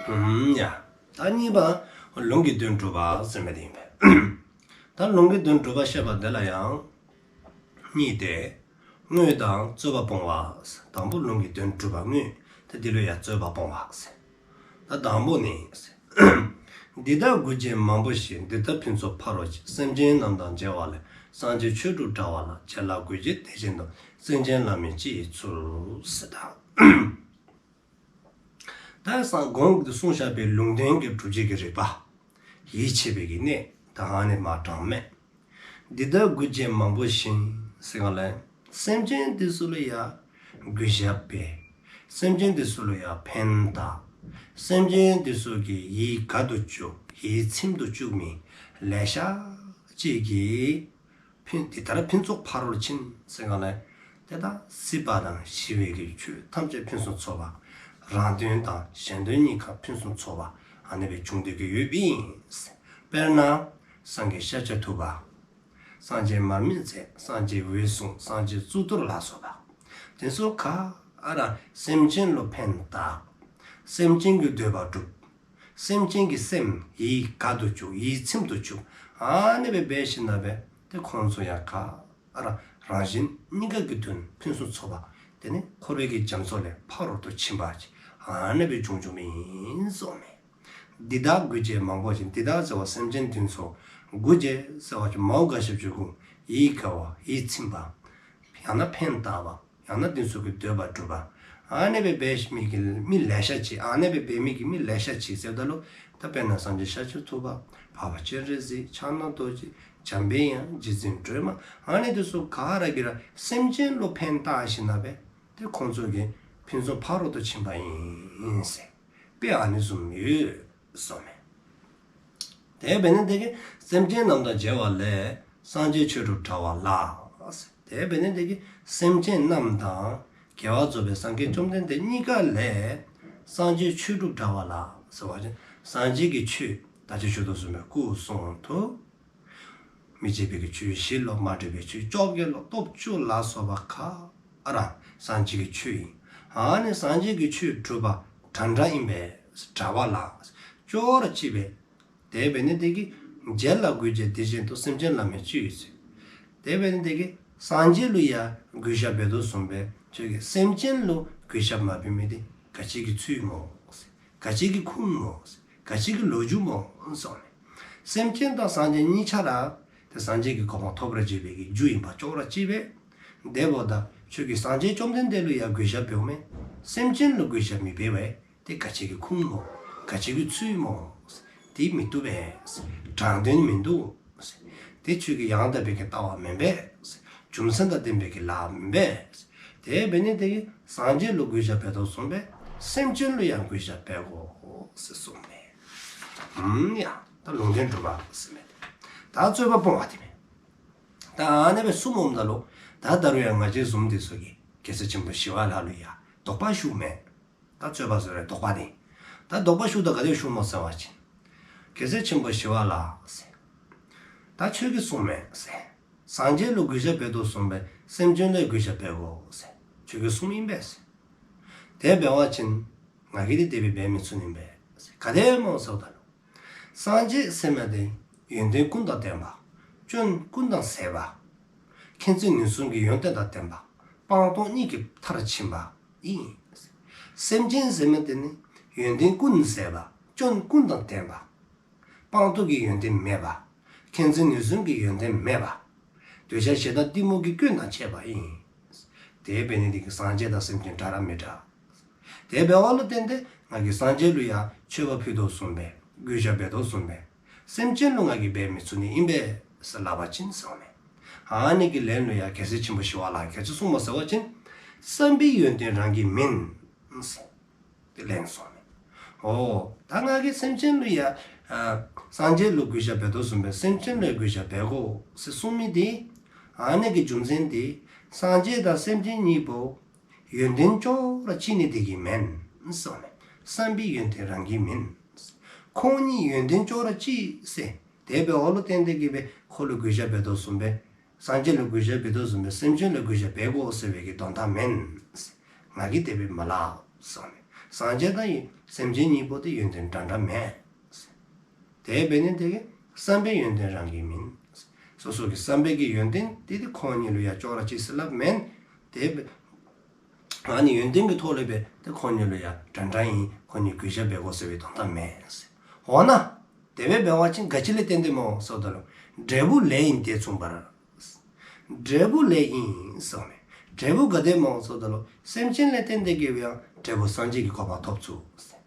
ཨུམ་ཡ། ད་གཉིས་པ་ལུང་གི་དོན་སྒྲུབ་པ་ཟེར་མི་དེ་ཨིན་པས། ད་ལུང་གི་དོན་སྒྲུབ་པ་བཤད་པ་དེ་ལ་ཡང་གཉིས་ཏེ། དངོས་དང་རྩོད་པ་སྤོང་བ། དང་པོ་ལུང་གི་དོན་སྒྲུབ་པ་དངོས། ད་དེ་ལུ་ཡང་རྩོད་པ་སྤོང་བ་ཟེར། ད་དང་པོ་ནི། འདི་ལྟར་མགུ་ཅན་མང་པོ་ཞིག་འདི་ལྟར་ཕུན་ཚོགས་འཕགས་རོ་ཞེས། སེམས་ཅན་རྣམས་དང་མཇལ་བ་ལས། སངས་རྒྱས་ཆོས་དྲུག་འདྲ་བ་ལ། རྗེ་ལ་མགུ་ཅན་དེ་བཞིན་དུ། སེམས་ཅན་ལ་མིན་ཅི་ཡི་ཚུལ། ཟེར་ད། ད་ ད་སང་གོང་དུ་གསུངས་བཞག་པའི་ལུང་བསྟན་གྱི་སྒྲུབ་བྱེད་ཀྱི་རིགས་པ། ཡིད་ཆེས་པའི་གི་གནས་ད་ཨ་ནི་མ་གྲངས་མེད། འདི་དག་མགུ་བྱས་མང་པོ་ཞིག་ཟེར་ག་ལ། སེམས་ཅན་འདི་ཚུ་ལུ་ཡང་གུས་ཞབས་འབད། སེམས་ཅན་འདི་ཚུ་ལུ་ཡང་ཕན་བཏགས། སེམས་ཅན་འདི་ཚུ་གི་ཡིད་དགའ་དུ་བཅུག་ཡིད་ཚིམ་དུ་བཅུག་མི་ལེ་ཤ་ཅིག་གིས་ཕུན་འདི་ལྟར་ཕུན་ཚོགས་ཕ་རོལ་ཕྱིན་ཟེར་ག་ལ། དེ་དག་སྲིད་པ་དང་ཞི་བའི་གི་ཆོས་ཐམས་ཅད་ཕུན་སུམ་ཚོགས་པ། རང་དོན་དང་གཞན་དོན་གཉིས་ཀ་ཕུན་སུམ་ཚོགས་པ་ཨ་ནི་སྦེ་འབྱུང་སྡོད་ཀྱི་ཡོདཔ་ཨིན། དཔེར་ན་སངས་རྒྱས་ཤཱཀྱ་ཐུབ་པ། སངས་རྒྱས་མར་མེ་མཛད། སངས་རྒྱས་འོད་སྲུང་། སངས་རྒྱས་གཙུག་ཏོར་ལ་སོགས་པ། དེ་ཚུ་ག་ར་སེམས་ཅན་ལུ་ཕན་བཏགས། སེམས་ཅན་གྱི་འདོད་པ་སྒྲུབ། སེམས་ཅན་གྱི་སེམས་ཡིད་དགའ་དུ་བཅུག་ཡིད་ཚིམ་དུ་བཅུག་ཨ་ནི་སྦེ་འབད་ཞིནམ་ལས་དེ་ཁོང་ཚུ་ཡང་ག་ར་རང་གཞན་གཉིས་ཀ་གི་དོན་ཕུན་སུམ་ཚོགས་པ། དེ་ནི་འཁོར་བའི་གི་རྒྱ་མཚོ་ལས་ཕ་རོལ་ཏུ་ཕྱིན་པ་ཅིག་ཨ་ནི་སྦེ་འབྱུང་འབྱུངམ་ཨིན་གསུངམ་མས། འདི་དག་མགུ་བྱས་མང་པོ་ཞིག་འདི་དག་ཟེརཝ་སེམས་ཅན་འདི་ཚུ་མགུ་བྱས་ཟེརཝ་ཅིག་མའོ་དགའ་ཞབས་ཅིག་གུ་ཡིད་དགའ་བ་ཡིད་ཚིམ་པ། ཡང་ན་ཕན་བཏགས་པ། ཡང་ན་འདི་ཚུ་གི་འདོད་པ་སྒྲུབ་པ། ཨ་ནི་སྦེ་འབད་མི་གི་མི་ལེ་ཤ་ཅིག་ཨ་ནི་སྦེ་འབད་མི་གི་མི་ལེ་ཤ་ཅིག་ཟེརཝ་ད་ལུ། ད་དཔེར་ན་སངས་རྒྱས་ཤཱཀྱ་ཐུབ་པ། འཕགས་པ་སྤྱན་རས་གཟིགས། ཕྱག་ན་རྡོ་རྗེ། འཇམ་པའི་དབྱངས། རྗེ་བཙུན་སྒྲོལ་མ། ཨ་ནི་འདི་ཚུ་ག་ར་གིས་ར་སེམས་ཅན་ལུ་ཕན་བཏགས་ཞིནམ་ལས་དེ་ཁོང་ཚུ་གི་ཕུན་ཚོགས་ཕ་རོལ་ཏུ་ཕྱིན་པ་ཨིན་ཟེར། དཔེ་ཨ་ནི་བཟུམ་ཡོད་གསུངམ་མས། དེ་འབད་ནི་དེ་གིས་སེམས་ཅན་རྣམས་དང་མཇལ་བ་ལས། སངས་རྒྱས་ཆོས་སྒྲུབ་འདྲ་བ་ལ། དེ་འབད་ནི་དེ་གིས་སེམས་ཅན་རྣམས་དང་རྒྱལ་བ་རྫོགས་པའི་སངས་རྒྱས་བཅོམ་ལྡན་འདས་གཉིས་ཀ་ལས། སངས་རྒྱས་ཆོས་སྒྲུབ་འདྲ་བ་ལ་ཟེརཝ་ཅིག་སངས་རྒྱས་ཀྱི་ཆོས་ད་ཅི་ཞུ་དོ་བཟུམ་སྦེ་སྐུ་གསུང་ཐུགས། མི་བརྗེད་པའི་གི་ཆོས་བཞི་ལོ། མ་འདྲེས་པའི་ཆོས་བཅོ་བརྒྱད་ལོ། སྟོབས་བཅུ་ལ་སོགས་པ་ག་ར་སངས་རྒྱས་ཀྱི་ཆོས་ཨིན། ཨ་ནི་སངས་རྒྱས་ཀྱི་ཆོས་སྒྲུབ་པ་འདྲ་འདྲ་ཨིན་པས། འདྲ་བ་ལ། ཅོག་ར་གཅིག་པས། དེ་འབད་ནི་དེ་གིས་རྒྱལ་ལ་གུས་བྱེད་དེ་བཞིན་དུ། སེམས་ཅན་ལ་མི་གཅིག་ཡོད་ཟེར། དེ་འབད་ནི་དེ་གིས་སངས་རྒྱས་ལུ་ཡང་གུས་ཞབས་འབད་དོ་བཟུམ་སྦེ་ཁྱོད་ཀྱིས་སེམས་ཅན་ལུ་གུས་ཞབས་མ་འབད་མི་དེ་ག་ཅི་གི་ཚུལ་སྨོ། ག་ཅི་གི་ཁུངས་སྨོ། ག་ཅི་གི་ལོ་རྒྱུས་སྨོ་གསུངམ་མས། སེམས་ཅན་དང་སངས་རྒྱས་གཉིས་ཆ་ར་དེ་སངས་རྒྱས་ཀྱི་གོ་འཕང་ཐོབ་པར་བྱེད་པའི་གི་རྒྱུ་ཨིནམ་ཅོག་ར་གཅིག་པས། དེ་འབདཝ་ད་ཁྱོད་ཀྱིས་སངས་རྒྱས་བཅོམ་ལྡན་འདས་ལུ་ཡང་གུས་ཞབས་འབདཝ་མས། སེམས་ཅན་ལུ་གུས་ཞབས་མི་འབད་བས། དེ་ག་ཅི་གི་ཁུངས་སྨོ། ག་ཅི་གི་ཚུལ་སྨོ། དེ་མི་བཏུབ་པས། དྲང་དོན་མིན་འདུག། དེ་ཁྱོད་ཀྱི་ཡང་དག་པའི་གི་ལྟ་བ་མེན་པས། རྒྱུ་མཚན་དང་ལྡན་པའི་གི་ལཱ་མེན་པས། དེ་འབད་ནི་དེ་གིས་སངས་རྒྱས་ལུ་གུས་ཞབས་འབད་དོ་བཟུམ་སྦེ་སེམས་ཅན་ལུ་ཡང་གུས་ཞབས་འབད་དགོ་ཟེར་གསུངམ་མས། ཨུམ་ཡ། ད་ལུང་བསྟན་གྲུབ་པ་ཟེར་མི་དེ། ད་རྩོད་པ་སྤོང་བ་དེ་མས། ད་ཨ་ནི་སྦེ་གསུངམ་ད་ལུ། ད་ད་རུང་ཡང་ང་བཅས་བཟུམ་དེ་ཚུ་གིས་རྒྱལ་སྲས་ཆེན་པོ་ཞི་བ་ལྷ་ལུ་ཡང་དོགས་པ་ཞུཝ་མས། ད་རྩོད་པ་ཟེར་རུང་དོགས་པ་དེ། ད་དོགས་པ་ཞུཝ་ད་ག་དེ་ཞུཝ་སྨོ་ཟེར་བ་ཅིན། རྒྱལ་སྲས་ཆེན་པོ་ཞི་བ་ལྷ་ཟེར། ད་ཁྱོད་ཀྱིས་གསུངམ་མས་ཟེར། སངས་རྒྱས་ལུ་གུས་ཞབས་འབད་དོ་བཟུམ་སྦེ་སེམས་ཅན་ལུ་གུས་ཞབས་འབད་དགོ་ཟེར་ཁྱོད་ཀྱིས་གསུངམ་ཨིན་པས་ཟེར། དེ་འབད་བ་ཅིན་ང་གིས་དེ་དེ་སྦེ་འབད་མི་ཚུགས་ནི་ཨིན་པས་ཟེར། ག་དེ་སྨོ་ཟེརཝ་ད་ལུ། སངས་རྒྱས་ཟེར་མི་དེ་ཡོན་ཏན་ཀུན་དང་ལྡན་པ། སྐྱོན་ཀུན་དང་ཟད་པ། མཁྱེན་བརྩེ་ནུས་གསུམ་གྱི་ཡོན་ཏན་དང་ལྡན་པ། སྤངས་རྟོགས་གཉིས་ཀྱི་མཐར་ཕྱིན་པ་ཨིན། སེམས་ཅན་ཟེར་མི་དེ་ནི་ཡོན་ཏན་ཀུན་ཟད་པ། སྐྱོན་ཀུན་དང་ལྡན་པ། སྤངས་རྟོགས་ཀྱི་ཡོན་ཏན་མེད་པ། མཁྱེན་བརྩེ་ནུས་གསུམ་གྱི་ཡོན་ཏན་མེད་པ། འདོད་ཆགས་ཞེ་སྡང་གཏི་མུག་གི་སྐྱོན་དང་བཅས་པ་ཨིན། དེ་འབད་ནི་དེ་གིས་སངས་རྒྱས་དང་སེམས་ཅན་འདྲ་ར་མི་འདྲ། དེ་འབདཝ་ལུ་བརྟེན་ཏེ་ང་གིས་སངས་རྒྱས་ལུ་ཡང་མཆོད་པ་ཕུལ་དོ་བཟུམ་སྦེ་གུས་ཞབས་འབད་དོ་བཟུམ་སྦེ་སེམས་ཅན་ལུ་ང་གིས་འབད་མི་ཚུགས་ནི་ཨིན་པས་ཟེར་སླབ་པ་ཅིན་གསུངམ་མས། ཨ་ནི་གི་ལན་ལུ་ཡང་རྒྱལ་སྲས་ཆེན་པོ་ཞི་བ་ལྷ་གིས་ག་ཅི་གསུངམ་སྨོ་ཟེར་བ་ཅིན། བསམ་པའི་ཡོན་ཏན་རང་གི་མིན་ཟེར། དེ་ལན་གསུངམ་མས། འོ། ད་ང་གིས་སེམས་ཅན་ལུ་ཡང་ཨ་སངས་རྒྱས་ལུ་གུས་ཞབས་འབད་དོ་བཟུམ་སྦེ་སེམས་ཅན་ལུ་ཡང་གུས་ཞབས་འབད་དགོ་ཟེར་གསུངས་མི་དེ། ཨ་ནི་གི་རྒྱུ་མཚན་དེ་སངས་རྒྱས་དང་སེམས་ཅན་གཉིས་པོ་ཡོན་ཏན་ཅོག་ར་གཅིག་ནི་དེ་གིས་མེན་གསུངམ་མས། བསམ་པའི་ཡོན་ཏན་རང་གི་མིན། ཁོང་གཉིས་ཡོན་ཏན་ཅོག་ར་གཅིག་ཟེར། དེ་འབདཝ་ལུ་བརྟེན་ཏེ་གིས་སྦེ་ཁོ་ལུ་གུས་ཞབས་འབད་དོ་བཟུམ་སྦེ་སངས་རྒྱས་ལུ་གུས་ཞབས་འབད་དོ་བཟུམ་སྦེ་སེམས་ཅན་ལུ་གུས་ཞབས་འབད་དགོ་ཟེར་བའི་གི་དོན་དག་མེན། ང་གིས་དེ་སྦེ་མ་སླབ་གསུངམ་མས། སངས་རྒྱས་དང་སེམས་ཅན་གཉིས་པོ་དེ་ཡོན་ཏན་འདྲ་འདྲ་མེན། དེ་འབད་ནི་དེ་གིས་བསམ་པའི་ཡོན་ཏན་རང་གི་མིན། སོ་སོ་གི་བསམ་པའི་གི་ཡོན་ཏན་དེ་དེ་ཁོང་གཉིས་ལུ་ཡང་ཅོག་ར་གཅིག་ཟེར་སླབ་མེན། དེ་འབད་ཨ་ནི་ཡོན་ཏན་གྱི་ཐོག་ལས་འབད་དེ་ཁོང་གཉིས་ལུ་ཡང་འདྲ་འདྲ་ཨིན། ཁོང་གཉིས་གུས་ཞབས་འབད་དགོ་ཟེར་བའི་དོན་དག་མེན། འོ་ན་དེ་སྦེ་འབད་བ་ཅིན་ག་ཅི་ལས་བརྟེན་ཏེ་སྨོ་ཟེརཝ་ད་ལུ། འབྲས་བུ་ལས་ཡིན་དེ་མཚུངས་པར། འབྲས་བུ་ལས་ཡིན་གསུངམ་མས། འབྲས་བུ་ག་དེ་སྨོ་ཟེརཝ་ད་ལུ། སེམས་ཅན་ལས་བརྟེན་ཏེ་གིས་སྦེ་ཡང་འབྲས་བུ་སངས་རྒྱས་ཀྱི་གོ་འཕང་ཐོབ་ཚུགས།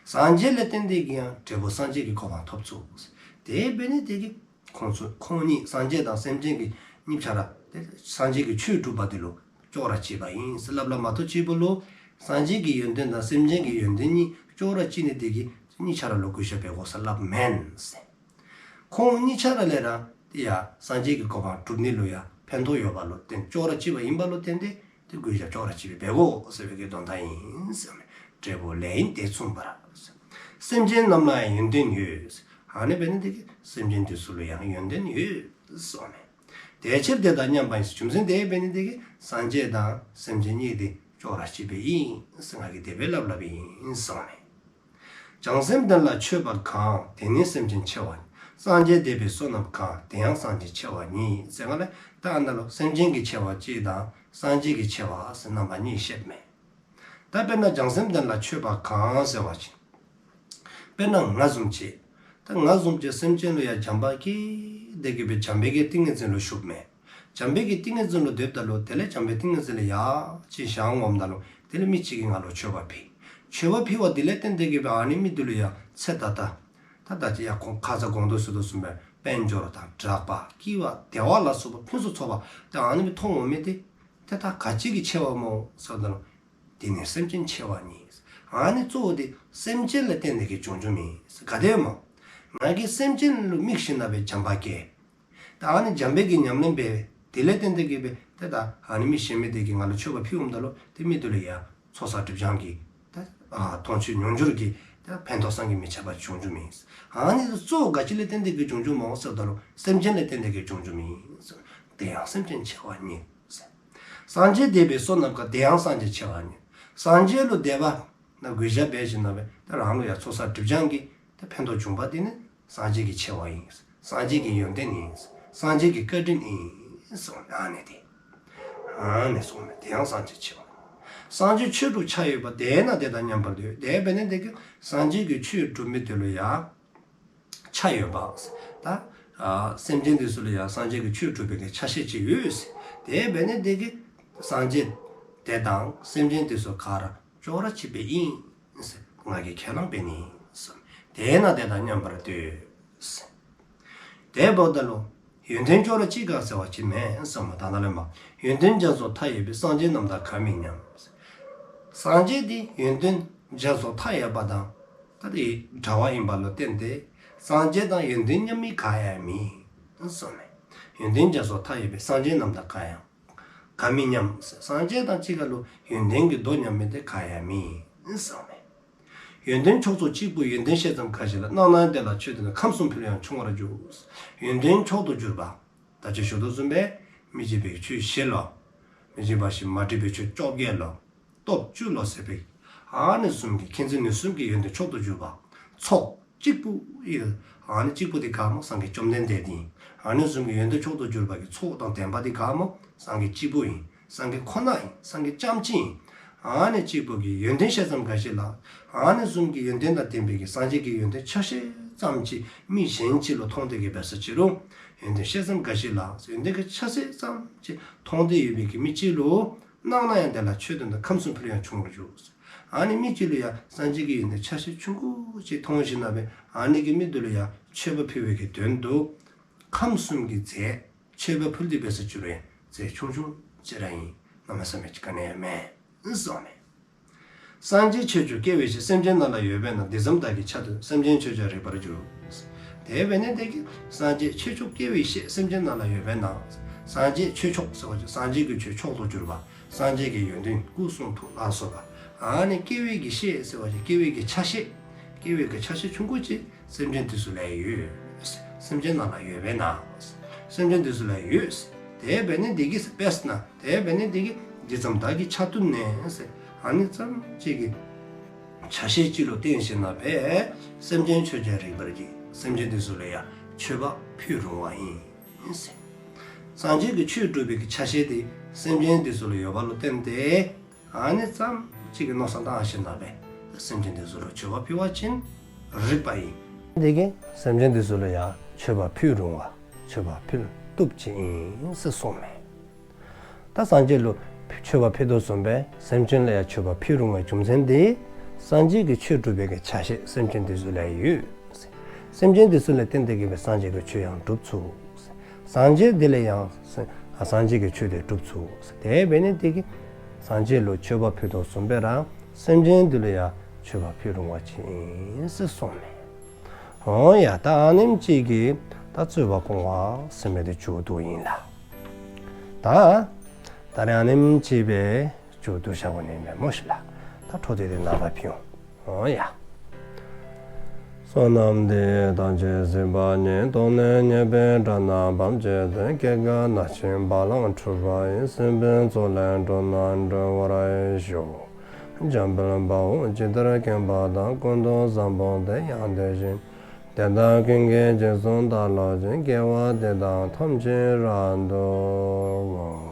སངས་རྒྱས་ལ་བརྟེན་ཏེ་གིས་ཡང་འབྲས་བུ་སངས་རྒྱས་ཀྱི་གོ་འཕང་ཐོབ་ཚུགས། དེ་འབད་ནི་དེ་གིས་ཁོང་ཚུ་ཁོང་གཉིས་སངས་རྒྱས་དང་སེམས་ཅན་གྱི་གཉིས་ཆ་ར་དེ་སངས་རྒྱས་ཀྱི་ཆོས་སྒྲུབ་པ་དེ་ལུ་ཅོག་ར་གཅིགཔ་ཨིན་ཟེར་སླབ་སླབ་མ་གཏོགས་གཅིག་པོ་ལུ་སངས་རྒྱས་ཀྱི་ཡོན་ཏན་དང་སེམས་ཅན་གྱི་ཡོན་ཏན་གཉིས་ཅོག་ར་གཅིག་ནི་དེ་གིས་གཉིས་ཆ་ར་ལུ་གུས་ཞབས་འབད་དགོ་ཟེར་སླབ་མེན་ཟེར། ཁོང་གཉིས་ཆ་ར་ལས་ར་དེ་ཡང་སངས་རྒྱས་ཀྱི་གོ་འཕང་སྒྲུབ་ནི་ལུ་ཡང་ཕན་ཐོགས་ཡོདཔ་ལུ་བརྟེན་ཅོག་ར་གཅིགཔ་ཨིནམ་ལུ་བརྟེན་ཏེ་དེ་གུས་ཞབས་ཅོག་ར་གཅིགཔ་འབད་དགོ་ཟེར་བའི་གི་དོན་དག་ཨིན་ཟེར་མས། འབྲས་བུ་ལས་ཡིན་དེ་མཚུངས་པར། སེམས་ཅན་རྣམས་ལ་ཡང་ཡོན་ཏན་ཡོད། ཨ་ནི་འབད་ནི་དེ་གིས་སེམས་ཅན་དེ་ཚུ་ལུ་ཡང་ཡོན་ཏན་ཡོད་ཟེར་མས། དེ་ཕྱིར་དེ་དག་མཉམ་པ་ཡིན། རྒྱུ་མཚན་དེ་འབད་ནི་དེ་གིས་སངས་རྒྱས་དང་སེམས་ཅན་གཉིས་དེ་ཅོག་ར་གཅིགཔ་ཨིན་ཟེར་ང་གིས་དེ་སྦེ་སླབ་སླབཔ་ཨིན་ཟེར་མས། བྱང་སེམས་ལྡན་ལ་མཆོད་པ་གང་། དེ་ནི་སེམས་ཅན་ཆེ་བ་ཉིད། སངས་རྒྱས་འདས་པའི་བསོད་ནམས་གང་། དེ་ཡང་སངས་རྒྱས་ཆེ་བ་ཉིད། ཟེར་ག་ལས་ད་ཨ་ནཱ་ལུ་སེམས་ཅན་གྱི་ཆེ་བ་གཅིག་དང་སངས་རྒྱས་ཀྱི་ཆེ་བ་ཟེར་རྣམ་པ་གཉིས་བཤདཔ་མས། ད་དཔེར་ན་བྱང་སེམས་ལྡན་ལ་མཆོད་པ་གང་ཟེར་བ་ཅིན། དཔེར་ན་ང་བཟུམ་ཅིག། ད་ང་བཟུམ་ཅིག་སེམས་ཅན་ལུ་ཡང་བྱམས་པ་སྐྱེས་ཏེ་གིས་སྦེ་བྱམས་པའི་གི་ཏིང་ངེ་འཛིན་ལུ་ཞུགསཔ་མས། བྱམས་པའི་གི་ཏིང་ངེ་འཛིན་ལུ་སྡོདཔ་ད་ལུ་དེ་ལས་བྱམས་པའི་ཏིང་ངེ་འཛིན་ལས་ཡར་ཅིག་བཞེངས་འོངམ་ད་ལུ་དེ་ལས་མི་གཅིག་གིས་ང་ལུ་མཆོད་པ་ཕུལ། མཆོད་པ་ཕུལ་བ་དེ་ལས་བརྟེན་ཏེ་གིས་སྦེ་ཨ་ནི་མི་དེ་ལུ་ཡང་ཚེ་ད་ལྟ་ད་ད་ཅི་ཡང་ཁོང་ཁ་ཙ་གོང་དུ་ཞུ་དོ་བཟུམ་སྦེ་དཔལ་འབྱོར་དང་གྲགས་པ་སྐྱིད་པ་བདེ་བ་ལ་སོགས་པ་ཕུན་སུམ་ཚོགས་པ་དེ་ཨ་ནི་མི་མཐོང་འོང་མི་དེ་དེ་ད་ག་ཅི་གིས་ཆེ་བ་སྨོ་ཟེརཝ་ད་ལུ། དེ་ནི་སེམས་ཅན་ཆེ་བ་ཉིད། ཨ་ནི་གཙོ་བོ་དེ་སེམས་ཅན་ལ་བརྟེན་ཏེ་གིས་བྱུང་བྱུངམ་ཨིན། ག་དེ་སྨོ། ང་གིས་སེམས་ཅན་ལུ་དམིགས་ཞིནམ་ལས་སྦེ་བྱམས་པ་སྐྱེ། ད་ཨ་ནི་བྱམས་པའི་གི་ཉམས་ལེན་འབད་དེ་ལས་བརྟེན་ཏེ་གིས་སྦེ་དེ་ད་ཨ་ནི་མི་གཞན་མི་དེ་གིས་ང་ལུ་མཆོད་པ་ཕུལ་འོངམ་ད་ལུ་དེ་མི་དེ་ལུ་ཡང་ཚོགས་བསགས་སྒྲིབ་སྦྱང་གི་ད་ཨ་མཐོང་ཆོས་མྱོང་འགྱུར་གྱི་ད་ཕན་ཐོགས་བསམ་གྱིས་མི་ཁྱབ་པ་བྱུང་བྱུངམ་ཨིན། ཨ་ནི་གཙོ་བོ་ག་ཅི་ལས་བརྟེན་ཏེ་གིས་བྱུང་བྱུངམ་སྨོ་ཟེརཝ་ད་ལུ་སེམས་ཅན་ལ་བརྟེན་ཏེ་གིས་བྱུང་བྱུངམ་ཨིན། དེ་ཡང་སེམས་ཅན་ཆེ་བ་ཉིད། སངས་རྒྱས་འདས་པའི་བསོད་ནམས་གང་། དེ་ཡང་སངས་རྒྱས་ཆེ་བ་ཉིད། སངས་རྒྱས་ལུ་དད་པ་ན་གུས་ཞབས་འབད་ཞིནམ་ལས་སྦེ་ད་རང་ལུ་ཡང་ཚོགས་བསགས་སྒྲིབ་སྦྱང་གི་ད་ཕན་ཐོགས་བྱུང་བ་དེ་ནི་སངས་རྒྱས་ཀྱི་ཆེ་བ་ཨིན། སངས་རྒྱས་ཀྱི་ཡོན་ཏན་ཨིན། སངས་རྒྱས་ཀྱི་བཀའ་དྲིན་ཨིན་གསུངས། ཨ་ནི་དེ་ཨ་ནི་གསུངས་མས། དེ་ཡང་སངས་རྒྱས་ཆེ་བ། སངས་རྒྱས་ཆོས་སྒྲུབ་ཆ་ཡོད་པ། དེས་ན་དེ་དག་མཉམ་པར་འདོད། དེ་འབད་ནི་དེ་གིས་སངས་རྒྱས་ཀྱི་ཆོས་སྒྲུབ་མི་དེ་ལུ་ཡང་ཆ་ཡོད་པ། ད་ཨ་སེམས་ཅན་དེ་ཚུ་ལུ་ཡང་སངས་རྒྱས་ཀྱི་ཆོས་སྒྲུབ་པའི་གི་ཆ་ཤས་ཅིག་ཡོད་ཟེར། དེ་འབད་ནི་དེ་གིས་སངས་རྒྱས་དེ་དང་སེམས་ཅན་དེ་ཚུ་ག་ར་ཅོག་ར་གཅིགཔ་ཨིན་ཟེར་ང་གིས་ཁས་བླངས་འབད་ནི་ཟེར། དེས་ན་དེ་དག་མཉམ་པར་འདོད་ཟེར། དེ་འབདཝ་ད་ལུ་ཡོན་ཏན་ཅོག་ར་གཅིག་ག་ཟེར་བ་ཅིན་མེན་ཟེར་མས། ད་ནཱ་ལས་མར་ཡོན་ཏན་རྒྱ་མཚོ་མཐའ་ཡས་པའི། སངས་རྒྱས་རྣམས་དང་ག་མི་མཉམ། སངས་རྒྱས་དེ་ཡོན་ཏན་རྒྱ་མཚོ་མཐའ་ཡས་པ་དང་ད་དེ་འདྲ་བ་ཨིནམ་ལུ་བརྟེན་ཏེ་སངས་རྒྱས་དང་ཡོན་ཏན་མཉམ་མི་ག་ཡང་མེད་གསུངས་མས། ཡོན་ཏན་རྒྱ་མཚོ་མཐའ་ཡས་པའི། སངས་རྒྱས་རྣམས་དང་ག་ཡང་ག་མི་མཉམ། སངས་རྒྱས་དང་གཅིག་ཁར་ལུ་ཡོན་ཏན་གྱི་མདོ་མཉམ་མི་དེ་ག་ཡང་མེད་གསུངས་མས། ཡོན་ཏན་མཆོག་ཏུ་གཅིག་པུ། ཡོན་ཏན་ཤས་ཙམ་འགའ་ཞིག་ལ། སྣང་ན་ཡང་དེ་ལ་ཆོས་སྟོན་ན། ཁམས་གསུམ་ཕུལ་ཡང་ཆུང་བར་འགྱུར། ཡོན་ཏན་མཆོག་ཏུ་གྱུར་པ། ད་ཅི་ཞུ་དོ་བཟུམ་སྦེ་མི་འཇིགས་པའི་ཆོས་བཞི་ལོ། མི་འཇིགས་པ་བཞི། མ་འདྲེས་པའི་ཆོས་བཅོ་བརྒྱད་ལོ། སྟོབས་བཅུ་ལོ་ཟེར་བའི་ཨ་ནི་བཟུམ་གྱི་མཁྱེན་བརྩེ་ནུས་གསུམ་གྱི་ཡོན་ཏན་མཆོག་ཏུ་གྱུར་པ། ཚོགས་གཅིག་པུ་ཨིན། ཨ་ནི་གཅིག་པུ་དེ་ག་སྨོ། སངས་རྒྱས་བཅོམ་ལྡན་འདས་དེ་ཨིན། ཨ་ནི་བཟུམ་གྱི་ཡོན་ཏན་མཆོག་ཏུ་གྱུར་པ་གི་ཚོགས་དང་ལྡན་པ་དེ་ག་སྨོ། སངས་རྒྱས་གཅིག་པུ་ཨིན། སངས་རྒྱས་ཁོ་ན་ཨིན། སངས་རྒྱས་རྐྱངམ་གཅིག་ཨིན། ཨ་ནི་གཅིག་པུ་གི་ཡོན་ཏན་ཤས་ཙམ་འགའ་ཞིག་ལ། ཨ་ནི་བཟུམ་གྱི་ཡོན་ཏན་དང་ལྡན་པའི་གི་སངས་རྒྱས་ཀྱི་ཡོན་ཏན་ཆ་ཤས་ཙམ་ཅིག་མི་གཞན་ཅིག་ལུ་མཐོང་སྟེ་གིས་འབད་ས་ཅིན་རུང་། ཡོན་ཏན་ཤས་ཙམ་འགའ་ཞིག་ལ་ཡོན་ཏན་གྱི་ཆ་ཤས་ཙམ་ཅིག་མཐོང་སྟེ་ཡོད་པའི་གི་མི་ཅིག་ལུ་སྣང་ན་ཡང་དེ་ལ་ཆོས་སྟོན་ན། ཁམས་གསུམ་ཕུལ་ཡང་ཆུང་བར་འགྱུར། ཨ་ནི་མི་ཅིག་ལུ་ཡང་སངས་རྒྱས་ཀྱི་ཡོན་ཏན་ཆ་ཤས་ཆུང་ཀུ་ཅིག་མཐོང་ཞིནམ་ལས་སྦེ་ཨ་ནི་གི་མི་དེ་ལུ་ཡང་མཆོད་པ་ཕུལ་བའི་གི་དོན་དུ་ཁམས་གསུམ་གྱི་རྫས་མཆོད་པ་ཕུལ་ཏེ་འབད་ས་ཅིན་རུང་ཡང་རྫས་ཆུང་ཆུང་ཅིག་ར་ཨིན། གནམ་མེད་ས་མེད་ཅིག་ག་ནི་ཡང་མེན་གསུངས་མས། སངས་རྒྱས་ཆོས་མཆོག་སྐྱེ་བའི་གཞི། སེམས་ཅན་རྣམས་ལ་ཡོད་པས་ན། འདི་ཙམ་བདག་གིས་ཆ་མཐུན། སེམས་ཅན་ཆོས་ཀྱང་རིག་པར་འགྱུར། དེ་འབད་ནི་དེ་གིས་སངས་རྒྱས་ཆོས་མཆོག་སྐྱེ་བའི་གཞི་སེམས་ཅན་རྣམས་ལ་ཡོད་པས་ན། སངས་རྒྱས་ཆོས་མཆོག་ཟེར་བ་ཅིན་སངས་རྒྱས་ཀྱི་ཆོས་མཆོག་ཏུ་གྱུར་པ། སངས་རྒྱས་ཀྱི་ཡོན་ཏན་སྐུ་གསུང་ཐུགས་ལ་སོགས་པ། ཨ་ནི་སྐྱེ་བའི་གི་གཞི་ཟེར་བ་ཅིན་སྐྱེ་བའི་གི་ཆ་ཤས། སྐྱེ་བའི་གི་ཆ་ཤས་ཆུང་ཀུ་ཅིག་སེམས་ཅན་དེ་ཚུ་ལུ་ཡོད། སེམས་ཅན་རྣམས་ལ་ཡོད་པས་ན། སེམས་ཅན་དེ་ཚུ་ལུ་ཡོད། དེ་འབད་ནི་དེ་གིས་འབད་ན། དེ་འབད་ནི་དེ་གིས་འདི་ཙམ་བདག་གིས་ཆ་མཐུན་ནས་ཟེར། ཨ་ནི་ཙམ་ཅིག་གི་ཆ་ཤས་ཅིག་ལུ་བརྟེན་ཞིནམ་ལས་སྦེ་སེམས་ཅན་ཆོས་ཀྱང་རིག་པར་བགྱི། སེམས་ཅན་དེ་ཚུ་ལུ་ཡང་མཆོད་པ་ཕུལ་རུང་བ་ཨིན་ཟེར། སངས་རྒྱས་ཀྱི་ཆོས་སྒྲུབ་པའི་གི་ཆ་ཤས་དེ་སེམས་ཅན་དེ་ཚུ་ལུ་ཡོད་པ་ལུ་བརྟེན་ཏེ་ཨ་ནི་ཙམ་ཅིག་གི་མནོ་བསམ་བཏང་ཞིནམ་ལས་སྦེ་སེམས་ཅན་དེ་ཚུ་ལུ་མཆོད་པ་ཕུལ་བ་ཅིན་རིག་པ་ཨིན། དེ་གིས་སེམས་ཅན་དེ་ཚུ་ལུ་ཡང་མཆོད་པ་ཕུལ་རུང་བ། མཆོད་པ་ཕུལ་བཏུབ་ཅིག་ཨིན་ཟེར་གསུངས་མས། ད་སངས་རྒྱས་ལུ་མཆོད་པ་ཕུལ་དོ་བཟུམ་སྦེ་སེམས་ཅན་ལུ་ཡང་མཆོད་པ་ཕུལ་རུང་བའི་རྒྱུ་མཚན་དེ་ སངས་རྒྱས་ཀྱི་ཆོས་སྒྲུབ་པའི་གི་ཆ་ཤས་སེམས་ཅན་དེ་ཚུ་ལ་ཡོད། སེམས་ཅན་དེ་ཚུ་ལ་བརྟེན་ཏེ་གི་སྦེ་སངས་རྒྱས་ཀྱི་ཆོས་ཡང་སྒྲུབ་ཚུགས། སངས་རྒྱས་དེ་ལས་ཡང་སངས་རྒྱས་ཀྱི་ཆོས་དེ་སྒྲུབ་ཚུགས། དེ་འབད་ནི་དེ་གིས་སངས་རྒྱས་ལུ་མཆོད་པ་ཕུལ་དོ་བཟུམ་སྦེ་ར་སེམས་ཅན་དེ་ལུ་ཡང་མཆོད་པ་ཕུལ་རུང་བ་ཅིན་ཟེར་གསུངས་མས། འོང་ཡ། ད་ཨ་ནེམ་ཅིག་གིས་ད་རྩོད་པ་སྤོང་བ་ཟེར་མི་དེ་མཇུག་བསྡུཝ་ཨིན་ལགས། ད་ད་རེས་ཨ་ནེམ་ཅིག་སྦེ་མཇུག་བསྡུ་བཞག་དགོ་ནི་མས་སྨོ་ཤིག་ལགས། ད་འཕྲོ་དེ་དེ་ནངས་པ་ཕུལ་འོང་། འོང་ཡ། བསོད་ནམས་འདི་ཡིས་ཐམས་ཅད་གཟིགས་པ་ཉིད། ཐོབ་ནས་ཉེས་པའི་དགྲ་རྣམས་ཕམ་བྱས་ཏེ། སྐྱེ་རྒ་ན་འཆིའི་རྦ་ཀློང་འཁྲུགས་པ་ཡི། སྲིད་པའི་མཚོ་ལས་འགྲོ་རྣམས་སྒྲོལ་བར་ཤོག། འཇམ་དཔལ་དཔའ་བོས་ཇི་ལྟར་མཁྱེན་པ་དང་། ཀུན་ཏུ་བཟང་པོ་དེ་ཡང་དེ་བཞིན་ཏེ། དེ་དག་ཀུན་གྱི་རྗེས་སུ་བདག་སློབ་ཅིང་། དགེ་བ་འདི་དག་ཐམས་ཅད་རབ་ཏུ་བསྔོ།